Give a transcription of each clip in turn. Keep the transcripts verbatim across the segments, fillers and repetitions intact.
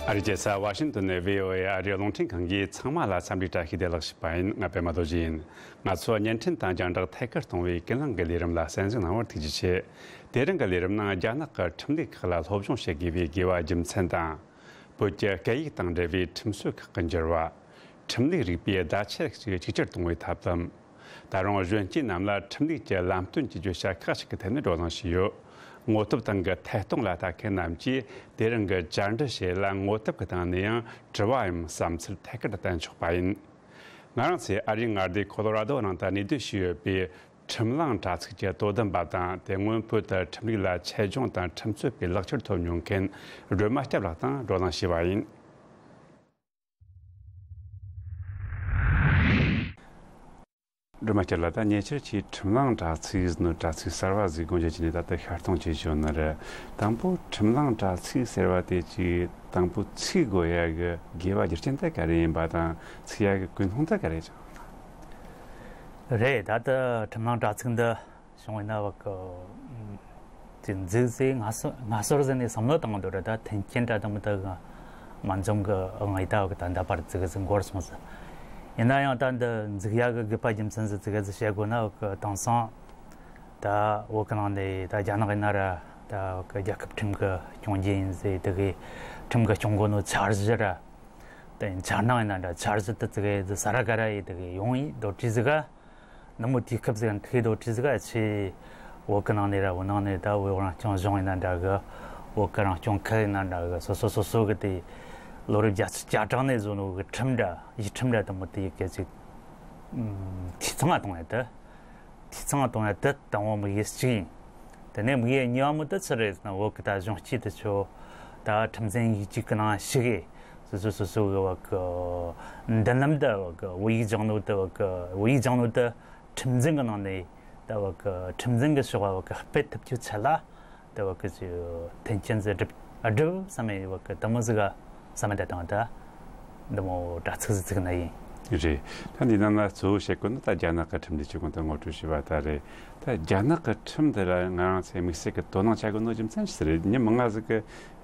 ཨ་རིའི་རྒྱལ་ས་ཝ་ཤིང་ཏོན་ནས་བྷི་ཨོ་ཨེ་ཨ་རིའི་རླུང་འཕྲིན་ཁང་གིས་ཚང་མ་ལ་འཚམས་འདྲི་བཀྲ་ཤིས་བདེ་ལེགས་ཞུས་པ་ཡིན། ང་པད་མ་རྡོ་རྗེ་ཡིན། ང་ཚོ་བརྙན་འཕྲིན་དང་རྒྱང་བསྒྲགས་ཐད་ཀར་གཏོང་བའི་ཀུན་གླེང་གི་ལས་རིམ་ལ་གསན་གཟིགས་གནང་བར་ཐུགས་རྗེ་ཆེ། དེ་རིང་གི་ལས་རིམ་ནང་རྒྱ་ནག་གི་ཁྲིམས་ལུགས་ཁག་ལ་སློབ་སྦྱོང་བྱེད་དགོས་པའི་དགོས་པ་རྒྱུ་མཚན་དང་། བོད་ཀྱི་སྐད་ཡིག་དང་འབྲེལ་བའི་ཁྲིམས་སྲོལ་ཁག་གི་འགྱུར་བ། ཁྲིམས་ལུགས་རིག་པའི་བརྡ་ཆད་ཅིག་གཅིག་གྱུར་གཏོང་བའི་ཐབས་ལམ། ད་རུང་གཞོན་སྐྱེས་རྣམས་ལ་ཁྲིམས་ལུགས་ཀྱི་ལམ་སྟོན་གྱི་བརྗོད་བྱ་ཁག་ཅིག་གི་ཐད་ནས་བགྲོ་གླེང་བྱས་ཡོད། ངོ་དེབ་སྟེང་གི་ཐད་གཏོང་ལ་ལྟ་མཁན་རྣམས་ཀྱིས་དེ་རིང་གི་བཅར་འདྲི་བྱེད་ལ་ངོ་དེབ་ཀྱི་སྟེང་ནས་ཡང་དྲི་བའམ་བསམ་ཚུལ་ཐད་ཀར་དུ་བསྟན་ཆོག་པ་ཡིན། ང་རང་ཚོས་ཨ་རིའི་མངའ་སྡེ་ཁོ་ལོ་ར་དོ་ནང་དུ་གནས་སྡོད་བྱས་ཡོད་པའི་ཁྲིམས་གླེང་དྲ་ཚིགས་ཀྱི་དོ་དམ་པ་དང་དེ་སྔོན་བོད་དུ་ཁྲིམས་ལུགས་ལ་ཆེད་སྦྱོང་དང་ཁྲིམས་རྩོད་པའི་ལག་ཁྱེར་ཐོབ་མྱོང་མཁན་སྒྲོལ་མ་སྐྱབས་ལགས་དང་བགྲོ་གླེང་བྱས་པ་ཡིན། སྒྲོལ་མ་སྐྱབས་ལགས། ད་ཉེ་ཆར་གྱི་ཁྲིམས་གླེང་དྲ་ཚིགས་ནི་དྲ་ཚིགས་གསར་བ་ཟིག་དགོངས་བཞེས་བྱས་ནས་ད་ལྟ་ཤར་གཏོང་བྱེད་བཞིན་ཡོད་ནི་རེད། དང་པོ་ཁྲིམས་གླེང་དྲ་ཚིགས་ཟེར་བ་དེ་ཅིག་དང་པོ་ཚིག་དགོས་ཡ་གི་དགོས་པ་རྒྱུ་རྐྱེན་དེ་ག་རེ་ཡིན་པ་དང་ཚིག་ཡ་གི་ཀུན་སློང་དེ་ག་རེ་ཅང་། རེད། ད་ལྟ་ཁྲིམས་གླེང་དྲ་ཚིགས་འདི་བྱུང་བས་ན་བ་གི་དེ་འཛུགས་ཟེར་སྔ་སོ་སྔ་སོར་ཟེར་ནས་བསམ་བློ་བཏང་འདུག་རེད། ད་མཐུན་རྐྱེན་འདྲ་དང་མི་དག་མ་འཛོམས་གི་ངས་ད་བ་གི་ད་འདའ་བར་འཛུགས་ཟེར་འགོར་སོང་ཟེར། ཡིན་ན་ཡང་ད་འདི་འཛུགས་ཡ་གི་དགོས་པ་རྒྱུ་མཚན་ཟེར་འཛུགས་ཟེར་བཤད་དགོས་ན་བ་གི་དེང་སང་ད་བོད་གི་ནང་ནས་ད་རྒྱ་ནག་ཡིན་ན་ར་ད་བ་གི་རྒྱལ་ཁབ་ཁྲིམས་གི་སྐྱོང་རྒྱུ་ཡིན་ཟེར་དེ་གི་ཁྲིམས་གི་སྐྱོང་དགོས་ནོ་འཆར་གཞི་ར། དེ་འཆར་སྣང་ཡིན་ན་འདྲ་འཆར་གཞི་དེ་ཙི་གེ་ཟི་ས་ར་ག་ར་ཡི་དེ་གེ་ཡོང་ཡི་དོ་ཀྲི་ཟི་ག་ནུ་མོ་དུས་སྐབས་ཟིག་ཐུག་དོ་ཀྲི་ཟི་ག་ཆེ་བོད་གི་ནང་ནས་ར་བོད་ནང་ནས་ད་བོད་རང་སྐྱོང་ལྗོངས་ཡིན་ན་འདྲ་གི་བོད་གི་རང་སྐྱོང་ཁུལ་ཡིན་ན་འདྲ་གི་སོ་སོ་སོ་སོ་གི་དེ་ལོ་རབས་བརྒྱད་ཅུ་གྱ་གྲངས་ནས་བཟོ་ནོ་གི་ཁྲིམས་འདྲ་ཡིག་ཁྲིམས་འདྲ་དེ་མོ་དེ་ཡི་གེ་ཅིག་འཐུས་ཚང་ང་གཏོང་ཡ་དེ། འཐུས་ཚང་གཏོང་ཡ་དེ་དང་པོ་དམིགས་ཡུལ་གཅིག་ཡིན། དེ་ནས་དམིགས་ཡུལ་གཉིས་པ་མོ་དེ་ཆི་རེད་ཟེར་ན་བོད་གི་ད་གཞུང་སྐྱིད་དེ་ཆོ་ད་ཁྲིམས་འཛིན་ཡིག་རྒྱུགས་གི་ནང་ཞུགས་གི་སོ་སོ་སོ་སོ་གི་བ་གི་མདུན་ལམ་དེ་བ་གི་བོད་ཡིག་སྦྱང་ནོ་དེ་བ་གི་བོད་ཡིག་སྦྱང་ནོ་དེ་ཁྲིམས་འཛིན་གི་ནང་ནས་ད་བ་གི་ཁྲིམས་འཛིན་གི་ཕྱོགས་བ་གི་སྤེལ་ཐུབ་རྒྱུ་ཆེད་ལ། དེ་བ་གི་ཅི་མཐུན་རྐྱེན་ཟིག་སྒྲུབ་ཨ་སྒྲུབ་བསམ་མེད་བ་གི་དེ་མོ་ཟིག་ག་བསམ་མེད་དེ་དང་ད་འདི་མོ་དྲ་ཚིགས་ཟིག་ཚིག་ན་ཡིན། རེད། ད་འདི་ནང་ལ་གཙོ་བོ་བཤད་དགོས་ནི་ད་རྒྱ་ནག་གི་ཁྲིམས་འདི་ཅི་གོང་དུ་ངོ་སྤྲོད་ཞུས་པ་ལྟར་རེད། ད་རྒྱ་ནག་གི་ཁྲིམས་འདི་ལ་ང་རང་ཚོས་དམིགས་བསལ་གི་དོ་སྣང་བྱ་དགོས་ནོ་རྒྱུ་མཚན་ཅི་ཟིག་རེད། མྱི་མང་ང་ཟིག་གི་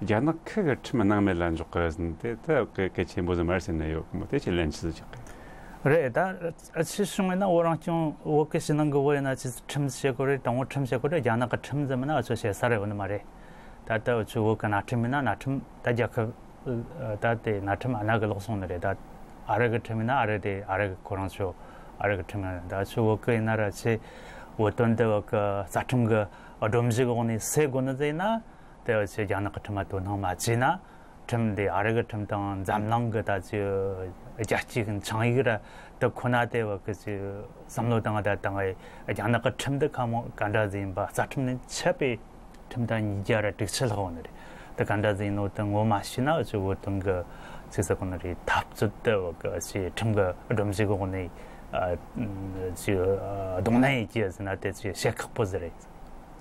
རྒྱ་ནག་ཁུལ་གི་ཁྲིམས་སྣང་མེད་ལ་འཇོག་གི་ཟིན་དེ་ད་གལ་གལ་ཆེན་པོ་ཟིག་མ་རེད་ཟེར་ནས་ཡོད་གི་མོ། དེ་ཅི་ལན་ཅི་ཟིག་ཆགས་གི། རེད་ད། ཨ་ཕྱི་བྱུང་བས་ན་བོད་རང་སྐྱོང་བོད་ཀྱི་ཕྱི་ནང་གི་བོད་ཡིན་ན་ཅི་ཁྲིམས་བྱེད་དགོས་རེད། དང་བོ་ཁྲིམས་བྱེད་དགོས་རེད། རྒྱ་ནག་གི་ཁྲིམས་ཟེར་མིན་ན་ཨ་ཆོ་བྱེད་ས་རེད་བོད་ནི་མ་རེད། ད་ལྟ་ཨ་ཆོ་བོད་ཀྱི་གནའ་ཁྲིམས་ཡིན་ན་གནའ་ཁྲིམས་ད་རྒྱལ་ཁབ་ད་དེ་གནའ་ཁྲིམས་ཨ་ན་གི་ལོག་སོང་ནི་རེད། ད་ཨ་རི་གི་ཁྲིམས་ཡིན་ན་ཨ་རི་དེ་ཨ་རི་གི་ཁོ་རང་ཆོ་ཨ་རི་གི་ཁྲིམས་ཡིན་ན་ད་ཨ་ཆོ་བོད་ཀྱི་ཡིན་ན་ར་ཆེ་བོད་དོན་དེ་བོད་ཀྱི་རྩ་ཁྲིམས་གི་སྒྲོམ་གཞི་གི་འོག་ནས་སེལ་དགོས་ནི་ཟེར་ཡིན་ན། དེ་བ་ཆེ་རྒྱ་ནག་གི་ཁྲིམས་ལ་དོ་སྣང་མ་བྱས་ན། ཁྲིམས་འདི་ཨ་རི་གི་ཁྲིམས་དང་འཛམ་གླིང་གི་ད་ཅི་རྒྱལ་སྤྱིའི་གི་ཆིངས་ཡིག་ར་དེ་ཁོ་ན་དེ་བ་གི་ཅི་བསམ་བློ་བཏང་ད་བཏང་བའི་རྒྱ་ནག་གི་ཁྲིམས་འདི་ཁ་མོ་ག་འདྲ་ཟིག་ཡིན་པ། རྩ་ཁྲིམས་ནས་ཆད་པའི་ཁྲིམས་དང་ཉིས་བརྒྱ་ར་དྲུག་ཅུ་ལྷག་ཡོད་ནི་རེད། དེ་ག་འདྲ་ཟིག་ཡིན་ནོ་དེ་ངོ་མ་ཤེས་ན་ཅི་བོད་དོན་གི་ཅི་ཟེར་གོ་ནི་རེད། འཐབ་རྩོད་དེ་བ་གི་ཅི་ཁྲིམས་གི་སྒྲོམ་གཞི་གི་འོག་ནས་ཨ་ཅི་ཨ་གདོང་ལེན་ཡེད་རྒྱུ་ཟེར་ན་དེ་ཅི་བྱེད་ཁག་པོ་ཟིག་རེད།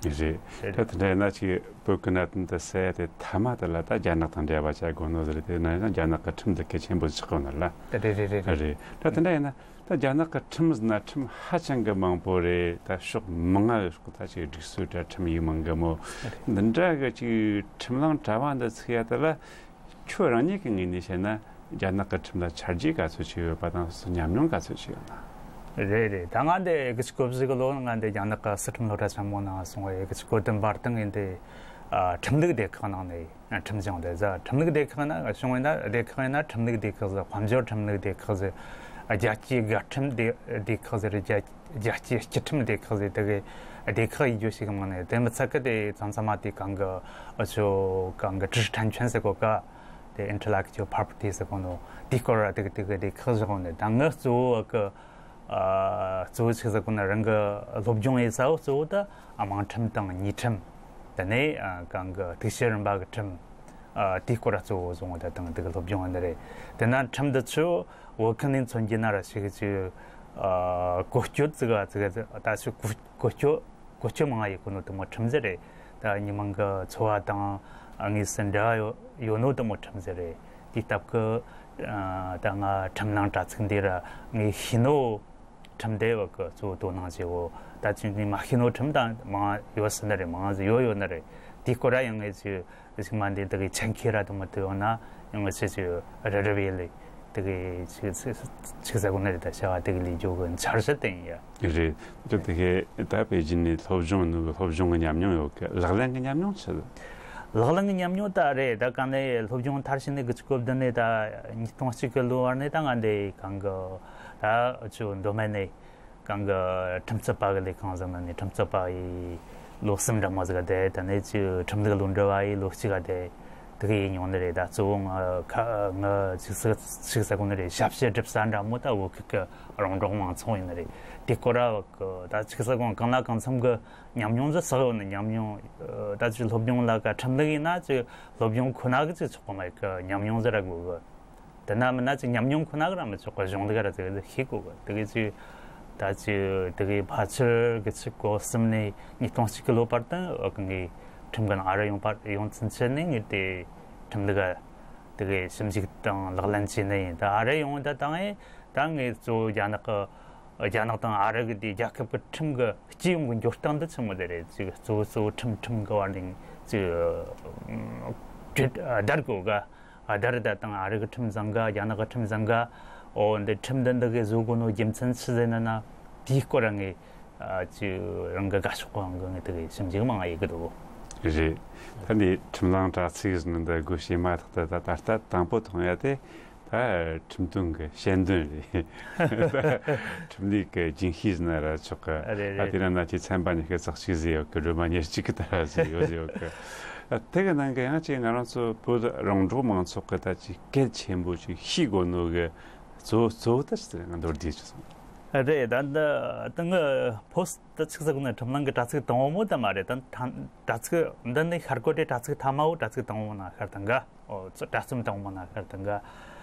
རེད། རེད། ད་དེ་འདྲ་ཡིན་ན་ཅིག་བོད་ཀྱི་གནད་དོན་དེ་སེལ་ཡ་དེ་མཐའ་མ་དེ་ལ་ད་རྒྱ་ནག་དང་འབྲེལ་བ་བྱ་དགོས་ནོ་ཟེར། དེ་ན་ཡང་རྒྱ་ནག་གི་ཁྲིམས་དེ་གལ་ཆེན་པོ་ཆགས་ཡོད་ནི་ལ། རེད་རེད་རེད་རེད། རེད། ད་དེ་འདྲ་ཡིན་ན་ད་རྒྱ་ནག་གི་ཁྲིམས་ཟེར་ན་ཁྲིམས་ཧ་ཅང་གི་མང་པོ་རེད། ད་ཕྱོགས་མང་ང་ཡོད་ཤོག་ད་ཅིག་སྒྲིག་སྲོལ་དང་ཁྲིམས་ཡིག་མང་གི་མོ། འདི་འདྲ་གི་ཅིག་ཁྲིམས་གླེང་དྲ་བ་འདི་ཚུགས་ཡ་དེ་ལ། ཁྱོད་རང་ཉིད་ཀྱི་ངོས་ནས་བཤད་ན་རྒྱ་ནག་གི་ཁྲིམས་ལ་ཆ་རྒྱུས་ག་ཚོད་ཅིག་ཡོད་པ་དང་སོ་སོ་ཉམས་མྱོང་ག་ཚོད་ཅིག་ཡོད་ན། རེད་རེད། ད་ང་འདི་ཨེ་ཀི་ཆི་གོ་བཞི་གི་ལོ་ང་འདི་རྒྱ་ནག་གི་སྲིད་ཁྲིམས་སློབ་གྲྭ་ཆེན་མོ་ནང་སོང་བའི་ཨེ་ཀི་ཆི་གོ་བདུན་པར་དང་ངས་འདི་ཨ་ཁྲིམས་ལུགས་སྡེ་ཁག་ནང་ནས་ཁྲིམས་སྦྱངས་ཏེ་ཟ། ཁྲིམས་ལུགས་སྡེ་ཁག་ན་བྱུང་བས་ན་སྡེ་ཁག་ཡིན་ན་ཁྲིམས་ལུགས་སྡེ་ཁག་ཟེར། དཔལ་འབྱོར་ཁྲིམས་ལུགས་སྡེ་ཁག་ཟེར། རྒྱལ་སྤྱིའི་དགའ་ཁྲིམས་སྡེ་སྡེ་ཁག་ཟེར། རྒྱལ་རྒྱལ་སྤྱིའི་སྤྱི་ཁྲིམས་སྡེ་ཁག་ཟེར། དེ་གའི་སྡེ་ཁག་ཡིན་རྒྱུ་ཞིག་མང་ནས་དེ་མི་ཚད་གི་དེ་ཚང་ཚང་མ་དེ་གང་གི་ཨ་ཆོ་གང་གི་知识产权ཟེར་གོ་ག་དེ་intellectual property ཟེར་གོ་ནོ་དེ་སྐོར་ར་དེ་གི་དེ་གི་སྡེ་ཁག་བཞག་ནས་ད་ངི་གཙོ་བོ་གི་ཨ་གཙོ་བོ་ཆི་ཟེར་གོ་ན་རང་གི་སློབ་སྦྱོང་ཡེད་ས་བོ་གཙོ་བོ་ད་དམངས་ཁྲིམས་དང་ཉེས་ཁྲིམས། དེ་ནས་ཨ་གང་གི་དུག་ཤེས་རིམ་པ་གི་ཁྲིམས། ཨ་དེའི་སྐོར་གཙོ་བོ་བཟུང་བ་དང་དེ་གི་སློབ་སྦྱོང་བ་འདི་རེད། དེ་ན་ཁྲིམས་འདི་ཚོ་བོད་ཁུལ་ནས་མཚོན་རྒྱུ་ན་ར་ཞིག་ཅིག་ཨ་གོ་སྐྱོད་ཙི་ག་ཙི་ག་ད་ཞིག་གོ་གོ་སྐྱོད་གོ་སྐྱོད་མང་ཡེད་གོ་ནོ་དེ་མོ་ཁྲིམས་ཟེར་རེད། ད་མི་མང་གི་འཚོ་བ་དང་དངོས་སུ་འབྲེལ་བ་ཡོད་ཡོད་ནོ་དེ་མོ་ཁྲིམས་ཟེར་རེད། དེའི་སྟབས་ཀྱིས་ཨ་ད་ང་ཁྲིམས་གླེང་དྲ་ཚིགས་འདི་ར་ངས་ཤེས་ནོ་ཁྲིམས་དེ་བ་གི་གཙོ་བོ་དོ་སྣང་བྱེད་འོ། ད་ཅི་ནི་མ་ཤེས་ནོ་ཁྲིམས་དང་མང་ཡོད་སྲིད་ནི་རེད། མང་ཟིག་ཡོད་ཡོད་ནི་རེད། དེའི་སྐོར་ར་ཡང་ངས་ཅི་ ཞིག་མ་འདི་དེ་གི་ཆེན་ཁེ་ར་དུ་མ་དུ་ཡོང་ན་ཡང་ཆེ་ཆེ་ར་ར་བའི་ལས་དེ་གི་ཆིག་ཆིག་ས་གོ་ནི་རེད། ད་བྱ་བ་དེ་གི་ལས་རྒྱུ་གི་འཆར་གཞི་དེ་ཡིན་ཡ། རེད། ད་དེ་གི་ད་པེ་ཅིན་ནས་སློབ་སྦྱོང་ནུ་གི་སློབ་སྦྱོང་གི་ཉམས་མྱོང་ཡོད་གི། ལག་ལེན་གི་ཉམས་མྱོང་ཆི་ཟིག་ལག་ལེན་གི་ཉམས་མྱོང་ད་རེད། ད་ག་ནས་སློབ་སྦྱོང་མཐར་ཕྱིན་ནས་གི་ཆིག་གོ་བདུན་ནས་ད་ཉིས་སྟོང་གཅིག་གི་ལོ་བར་ནས་ད་ང་འདི་གང་གི་ད་ཆུ་མདོ་སྨད་ནས། གང་གི་ཁྲིམས་རྩོད་པ་གི་ལས་ཁང་ཟེར་ན་ནི་ཁྲིམས་རྩོད་པ་ཡི་ལོ་གསུམ་འདྲ་མོ་ཟིག་ག་བསྡད། དེ་ནས་ཅིག་ཁྲིམས་ལུགས་བློ་འདྲི་བ་ཡི་ལོ་གཅིག་ག་བསྡད། དེ་གི་ཡིན་མྱོང་ནི་རེད། ད་གཙོ་བོ་ང་ཁ་ང་ཆིག་ས་ཆིག་ས་གོ་ནི་རེད། ཞབས་ཕྱི་སྒྲུབ་ས་འདྲ་མོ་ད་བོད་ཁུལ་གི་རོང་འབྲོག་མང་ཚོགས་ཡིན་ནི་རེད། དེ་སྐོར་ར་གི་ད་ཆིག་ས་གོ་གང་ལ་གང་འཚམ་གི་ཉམས་མྱོང་ཟིག་བསགས་ཡོད་ནི། ཉམས་མྱོང་ད་ཅིག་སློབ་སྦྱོང་ལ་ག་ཁྲིམས་ལུགས་ཡིན་ན་ཅིག་སློབ་སྦྱོང་ཁོ་ན་གི་ཅིག་ཆོག་གི་མ་ཡིན་གི། ཉམས་མྱོང་ཟིག་ར་དགོས་གི། དེ་ན་མིན་ན་ཅིག་ཉམས་མྱོང་ཁོ་ན་གི་ར་མི་ཆོག་གི། གཞུང་ལུགས་ར་ཟིག་ཤེས་དགོས་གི། དེ་གི་ཅིག་ད་ཅིག་དེ་གི་ཕལ་ཆེར་གི་ཆིག་གོ་གསུམ་ནས་ཉིས་སྟོང་གཅིག་གི་ལོ་བར་དུ་འུ་གི་ངའི་ཁྲིམས་འགན་ཨ་རི་ཡོང་བར་ཡོང་ཚུན་ཆད་ནས་ངས་དེ་ཁྲིམས་ལུགས་དེ་གི་ཞིབ་འཇུག་དང་ལག་ལེན་བྱས་ནས་ཡིན། ད་ཨ་རི་ཡོང་ད་དང་ཨེ་ད་ངས་གཙོ་བོ་རྒྱ་ནག་གི་རྒྱ་ནག་དང་ཨ་རི་གི་དེ་རྒྱལ་ཁབ་གི་ཁྲིམས་གི་སྤྱི་ཡོངས་གི་འགྱུར་སྟངས་འདི་ཆི་མོ་དེ་རེད། ཅིག་གཙོ་བོ་གཙོ་བོ་ཁྲིམས་ཁྲིམས་གི་བར་ནས་ཅིག་བརྡར་དགོས་ག་ཨ་ད་རི་ད་དང་ཨ་རི་གི་ཁྲིམས་བཟང་ག་རྒྱ་ནག་གི་ཁྲིམས་བཟང་ག་འོ་འདི་ཁྲིམས་འདི་འདི་གི་བཟོ་དགོས་ནོ་རྒྱུ་མཚན་ཆི་ཟེར་ན་ན། དེའི་སྐོར་ངས་ཨ་ཅི་རང་གི་དགའ་ཕྱོགས་གང་གི་ངས་དེ་གི་ཞིབ་འཇུག་མང་ང་ཡེ་གི་འདུག་རེད། ད་འདི་ཁྲིམས་ལང་དྲ་ཚིགས་ནི་འདི་དགོས་ཤེས་མ་ཐག་ཏུ་ད་ད་ལྟ་དང་པོ་མཐོང་ཡ་དེ་ད་ཁྲིམས་དོན་གི་ཞལ་འདོན་རེད། ད་ཁྲིམས་ལུགས་གི་རྒྱུན་ཤེས་ཟེར་ན་ར་ཆོག་གི། རེད་ཨ་རེད། དེ་ན་ན་ཅི་ཚན་པ་ཉི་ཤུ་རྩ་གཅིག་ཟེར་ཡོད་གི། སྒྲོལ་མ་ཉེར་གཅིག་གི་ད་ར་ཟེར་ཡོད་ཟེར་ཡོད་གི། ཨ་དེ་གི་ནང་གི་ཡང་ཅིག་ང་རང་ཚོ་བོད་རོང་འབྲོག་མང་ཚོགས་གི་ད་ཅིག་གལ་ཆེན་པོ་ཅིག་ཤེས་དགོས་ནོ་གི་གཙོ་བོ་གཙོ་བོ་ད་ཅི་ང་མདོར་བསྡུས་ཅི་སོང་། རེད། ད་འདི་ད་ངི་ཕོ་སི་ད་ཆིག་ས་གི་ནི་ཁྲིམས་ལང་གི་དྲ་ཚིགས་དང་བོ་མོ་ད་མ་རེད། ད་ཐ་དྲ་ཚིགས་འདི་ནི་ཤར་སྐོར་དེ་དྲ་ཚིགས་ཐ་མ་བོ་དྲ་ཚིགས་དང་བོ་ན་ཤར་དང་ག་འོ་ཚོ་དྲ་ཚིགས་དང་བོ་ན་ཤར་དང་ག་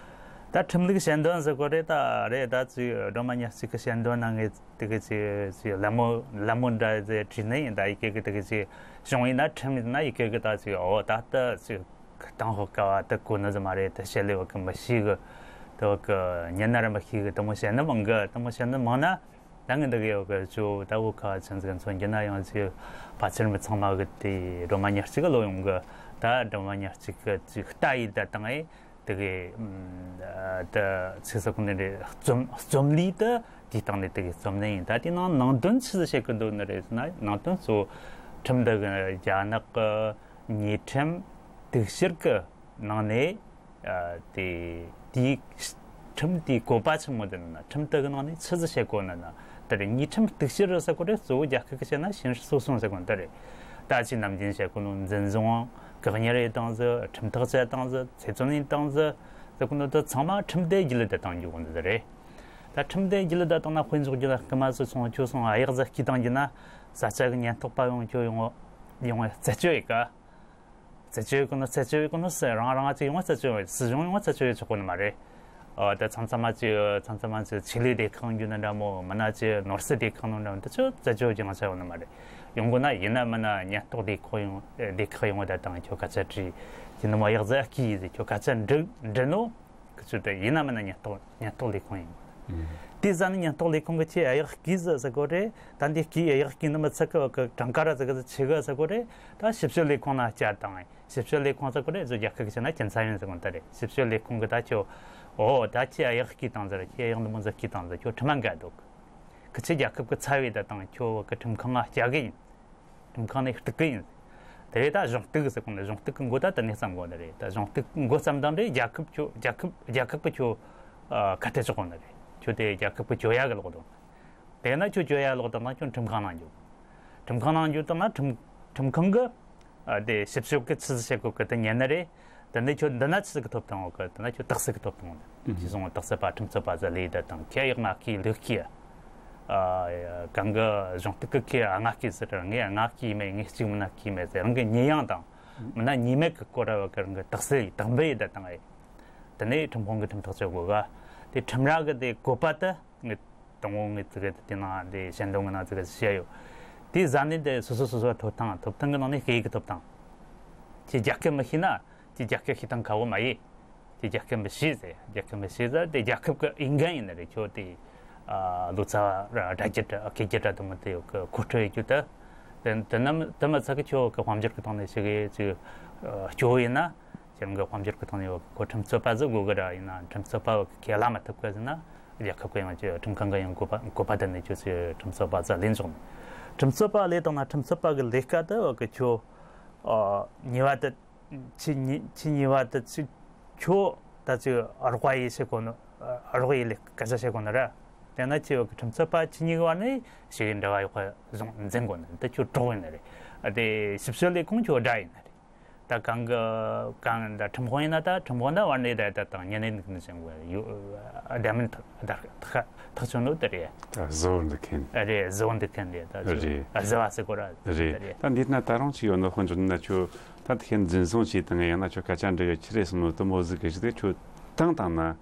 ད་ཁྲིམས་ལུགས་ཞལ་འདོན་ཟེར་གོ་རེད། ད་རེད། ད་ཅིག་སྒྲོལ་མ་ཉེར་གཅིག་གི་ཞལ་འདོན་ན་ངས་དེ་གི་ཅིག་ཅིག་ལད་མོ་ལད་མོ་འདྲ་ཟེར་བྲིས་ནི་ཡིན། ད་ཡི་གེ་གི་དེ་གི་ཅིག་གཞུང་ཡིན་ན་ཁྲིམས་ཡིན་ན་ཡི་གེ་གི་ད་ཅིག་འོ་ད་ལྟ་ཅིག་གཏང་ཕོད་དཀའ་བ་དེ་གོ་ནི་ཟིག་མ་རེད། དེ་བཤད་ལེ་བ་གི་མི་ཤེས་གི། དེ་བ་གི་ཉན་ན་ར་མི་ཤེས་གི། དེ་མོ་བཤད་ནི་མང་གི། དེ་མོ་བཤད་ནི་མང་ན་ད་ངས་འདི་གི་ཡོད་གི་ཅོ་ད་བོ་ཁ་ཅན་ཟིག་མཚོན་རྒྱུ་ན་ཡང་ཅིག་ཕལ་ཆེར་མི་ཚང་མ་གི་དེ་སྒྲོལ་མ་ཉེར་གཅིག་གི་ལོ་ཡོང་གི། ད་སྒྲོལ་མ་ཉེར་གཅིག་གི་ཅིག་ལྟ་ཡི་ད་དང་ཨེ་དེ་གི་ད་ཚིག་ས་ཁོ་ནི་རེད། རྩོམ་རྩོམ་ལུས་དེ་དེའི་སྟེང་ནས་དེ་གི་རྩོམ་ནི་ཡིན། ད་དེ་ནང་ནང་དོན་ཆི་ཟིག་བཤད་གི་འདུག་ནི་རེད་ཟེར་ན། ནང་དོན་གཙོ་བོ་ཁྲིམས་འདི་གི་རྒྱ་ནག་གི་ཉེས་ཁྲིམས་དུག་ཤེར་གི་ནང་ནས་ཨ་དེ་དེའི་ཁྲིམས་དེའི་བཀོད་པ་ཆེན་མོ་དེ་ནི་ན། ཁྲིམས་དེ་གི་ནང་ནས་ཆི་ཟིག་བཤད་གོ་ནི་ན། དེ་རེད། ཉེས་ཁྲིམས་དུག་ཤེར་རུ་ཟེར་གོ་རེད། གཙོ་བོ་རྒྱ་སྐད་གི་བཤད་ན་刑事诉讼ཟེར་གོ་ནི་དེ་རེད། ད་ཅི་ནམ་རྒྱུན་བཤད་གོ་ནོ་འཛིན་བཟུང་བཀག་ཉར་ཡེ་བཏང་ཟིག་ཁྲིམས་ཐག་བཅད་བཏང་ཟིག་ཚེ་བཙོན་ཡེ་བཏང་ཟིག་ཟེར་གོ་ནོ་དེ་ཚང་མ་ཁྲིམས་དེ་རྒྱུད་ལ་དེ་བཏང་རྒྱུ་གོ་ནི་དེ་རེད། ད་ཁྲིམས་དེ་རྒྱུད་ལ་དེ་བཏང་ན་དཔེ་འཇོག་རྒྱུ་ན་སྐུ་མ་སུ་སོང་ཁྱོད་སོང་གཡག་ཟིག་སྐྱེས་བཏང་རྒྱུ་ན་ས་ཆ་གི་ཉེན་རྟོག་པ་ཡོང་ཁྱོད་ཡོང་ཡོང་རྩད་གཅོད་ཡེ་ག་རྩད་གཅོད་གོ་ནོ་རྩད་གཅོད་གོ་ནོ་སུ་རང་རང་ཅིག་ཡོང་རྩད་གཅོད་སྲིད་གཞུང་ཡོང་རྩད་གཅོད་ཆོག་གོ་ནི་མ་རེད། ཨ་ད་མཚམས་མཚམས་མ་ཅིག་མཚམས་མཚམས་མ་ཅིག་ཆེད་ལས་སྡེ་ཁག་འགྱུར་ན་འདྲ་མོ་མིན་ན་ཅིག་ནོར་སྲིད་སྡེ་ཁག་ནང་འདྲ་མོ་དེ་ཚོ་རྩད་གཅོད་ཀྱི་ང་ཆ་ཡོང་ནི་མ་རེད། ཡོང་གོ་ན་ཡིན་ན་མིན་ན་ཉེན་རྟོག་སྡེ་ཁག་ཡོང་སྡེ་ཁག་ཡོང་བ་ད་དང་ཁྱོད་སྐད་ཆ་དྲིས་ཡིན་ནི་མོ་གཡག་ཟ་སྐྱིད་ཡིན་ཟེར་ཁྱོད་སྐད་ཆ་འདྲི་འདྲི་ནོ། ཁུ་ཚུར་དེ་ཡིན་ན་མིན་ན་ཉེན་རྟོག་ཉེན་རྟོག་ལས་ཁུངས་ཡིན། ཨུམ། དེ་ཟ་ནི་ཉེན་རྟོག་ལས་ཁུངས་གི་ཁྱེད་གཡག་སྐྱིད་ཟིག་ཟེར་གོ་རེད། ད་འདི་སྐྱིད་གཡག་སྐྱིད་ནི་མི་ཚད་གི་གྲངས་ཀ་ར་ཟིག་གི་ཆེ་གི་ཟེར་གོ་རེད། ད་ཞིབ་དཔྱོད་ལས་ཁུངས་ན་བསྐྱར་དང་ཞིབ་དཔྱོད་ལས་ཁུངས་ཟེར་གོ་རེད། བཟོ་རྒྱ་སྐད་གི་བྱས་ན་ཀུན་ཚ་ཡོན་ཟེར་གོ་ནི་ད་རེད། ཞིབ་དཔྱོད་ལས་ཁུངས་གི་ད་ཁྱོད་འོ་ད་ཁྱེད་གཡག་སྐྱིད་བཏང་ཟེར། ཁྱེད་གཡག་འདི་མོ་ཟིག་སྐྱིད་བཏང་ཟེར། ཁྱོད་ཁྲིམས་མ་འགལ་འདུག་ཁུ་ཚུར་རྒྱལ་ཁབ་གི་ཚ་བའི་ད་དང་ཁྱོད་གི་ཁྲིམས་ཁང་ང་བསྐྱལ་གི་ཡིན། ཁྲིམས་ཁང་ནས་གཏུག་གི་ཡིན། དེ་རེད། ད་གཞུང་གཏུག་ཟེར་གོ་ནི། གཞུང་གཏུག་གི་མགོ་ད་དེ་ནས་བརྩམས་གོ་ནི་རེད། ད་གཞུང་གཏུག་མགོ་བརྩམས་དང་རེད། རྒྱལ་ཁབ་ཁྱོད་རྒྱལ་ཁབ་རྒྱལ་ཁབ་ཀྱི་ཁྱོད་ཨ་ཁ་གཏད་གཅོག་གོ་ནི་རེད། ཁྱོད་དེ་རྒྱལ་ཁབ་ཀྱི་གྱོད་ཡ་གི་ལོག་དང་། དེ་ན་ཁྱོད་གྱོད་ཡ་ལོག་དང་ན་ཁྱོད་ཁྲིམས་ཁང་ནང་འགྱོ། ཁྲིམས་ཁང་ནང་འགྱོ་དང་ན་ཁྲིམས་ཁྲིམས་ཁང་གི་ཨ་དེ་ཞིབ་དཔྱོད་ཀྱི་ཆི་ཟིག་བྱེད་དགོས་གི་དེ་ཉན་ནི་རེད། དེ་ནས་ཁྱོད་འདི་ན་ཆི་ཟིག་གི་ཐོབ་ཐང་ཡོད་གི། དེ་ན་ཁྱོད་རྟགས་གསལ་གི་ཐོབ་ཐང་ཡོད། ཨུ་ཅི་སོང་རྟགས་གསལ་པ་ཁྲིམས་རྩོད་པ་ཟེར་ལས་དེ་དང་ཁྱེད་གཡག་ང་སྐྱིད་ལུག་སྐྱིད། ཨ་གང་གི་གཞུང་གཏུག་གི་ཁྱེད་ཨ་ང་སྐྱིད་ཟེར། ངས་ཨ་ང་སྐྱིད་མེད། ངས་གཅིག་མིན་ན་སྐྱིད་མེད་ཟེར། རང་གི་ཉེས་ཡངས་དང་མིན་ན་ཉེས་མེད་གི་སྐོར་ར་བ་གི་རང་གི་རྟགས་གསལ་དག་འབུལ་ཡེ་དེ་དང་ཨེ། དེ་ནས་ཁྲིམས་ཁང་གི་ཁྲིམས་ཐག་གཅོད་དགོས་ག་དེ་ཁྲིམས་ར་གི་དེ་བཀོད་པ་དེ་ངས་དང་པོ་ངས་ཙི་གེ་དེ་ནང་དེ་ཞལ་འདོན་གི་ནང་ཙི་གེ་བཤད་ཡོད། དེ་ཟ་ནས་དེ་སོ་སོ་སོ་སོ་ཐོབ་ཐང་ཐོབ་ཐང་གི་ནང་ནས་སྐད་ཡིག་གི་ཐོབ་ཐང་། ཁྱེད་རྒྱ་སྐད་མི་ཤེས་ན་ཁྱེད་རྒྱ་སྐད་ཤེས་སྟངས་ཁག་པོ་མ་ཡིན། ཁྱེད་རྒྱ་སྐད་མི་ཤེས་ཟེར། རྒྱ་སྐད་མི་ཤེས་ཟེར་དེ་རྒྱལ་ཁབ་ཀྱི་འོས་འགན་ཡིན་ནི་རེད། ཁྱོད་དེ་ཨ་ལོ་ཙཱ་བ་ར་སྒྲ་བསྒྱུར་ར་སྐད་བསྒྱུར་ར་དུ་མ་དེ་ཡོད་གི་མཁོ་སྤྲོད་ཡེ་རྒྱུ་དེ། དེ་དེ་ནམ་དེ་མ་ཚད་གི་ཁྱོད་གི་དཔལ་འབྱོར་གི་ཐོག་ནས་ཞིག་གི་ཅིག་ སྐྱོ་བོ་ཡིན་ན་ཁྱེད་རང་གི་དཔལ་འབྱོར་གི་ཐོག་ནས་ཁོ་ཁྲིམས་རྩོད་པ་ཟིག་དགོས་གི་ར། ཡིན་ན་ཁྲིམས་རྩོད་པ་ཁས་བླ་མ་ཐུབ་གི་ཟེར་ན། རྒྱལ་ཁབ་ཀྱི་ཡང་ཁྲིམས་ཁང་གི་ཡང་བཀོད་པ་བཀོད་པ་དེ་ནས་ཁྱོད་ཚོས་ཁྲིམས་རྩོད་པ་ཙམ་ལེན་ཆོག་ནི། ཁྲིམས་རྩོད་པ་ལས་བཏང་ན་ཁྲིམས་རྩོད་པ་གི་ལས་ཀ་དེ་བ་གི་ཁྱོད་ཉེས་པ་དེ་ཁྱི་ཉེས་ཁྱི་ཉེས་པ་དེ་ཚིག་ཁྱོད་ད་ཚིག་རོགས་པ་ཡིན་ཟེར་གོ་ནི། རོགས་ཡིན་ལས་སྐད་ཆ་བཤད་གོ་ནི་ར། དེ་ན་ཁྱི་བ་གི་ཁྲིམས་རྩོད་པ་ཁྱི་ཉེས་བ་ནི་ཞིག་འབྲེལ་བ་ཡོད་པ་བཟུང་འཛིན་གོ་ནི་དེ་ཁྱོད་གྲོགས་ཡིན་ནི་རེད། དེ་ཞིབ་དཔྱོད་ལས་ཁུངས་ཁྱོད་དགྲ་ཡིན་ནི་རེད། ད་གང་གི་གང་ད་ཁྲིམས་དཔོན་ཡིན་ན་ད་ཁྲིམས་དཔོན་ད་བར་ནས་ད་ད་དང་ཉེ་ནས་འདུག་ནི་ཅན་གོ་ཡོད། ད་མིན་ཐག་ཐག་ཐག་ཆོད་ནོ་དེ་རེད། ད་གཟུ་བོར་འདུག་མཁན། རེད། གཟུ་བོར་འདུག་མཁན་རེད། ད་གཟུ་རེད། གཟུ་བ་ཟེར་གོ་ར། རེད། རེད། ད་འདི་ན་ད་རུང་ཅིག་ཡོད་ནོ་དཔོན་འཇོག་ན་ཁྱོད་ད་དེ་བཞིན་འཛིན་བཟུང་བྱས་དང་ཡང་ན་ཁྱོད་སྐད་ཆ་འདྲི་གི་ཁྱི་རེད་སོང་ནོ་དུ་མོ་ཟིག་གི་ཞིག་དེ་ཁྱོད་བཏང་བཏང་ན་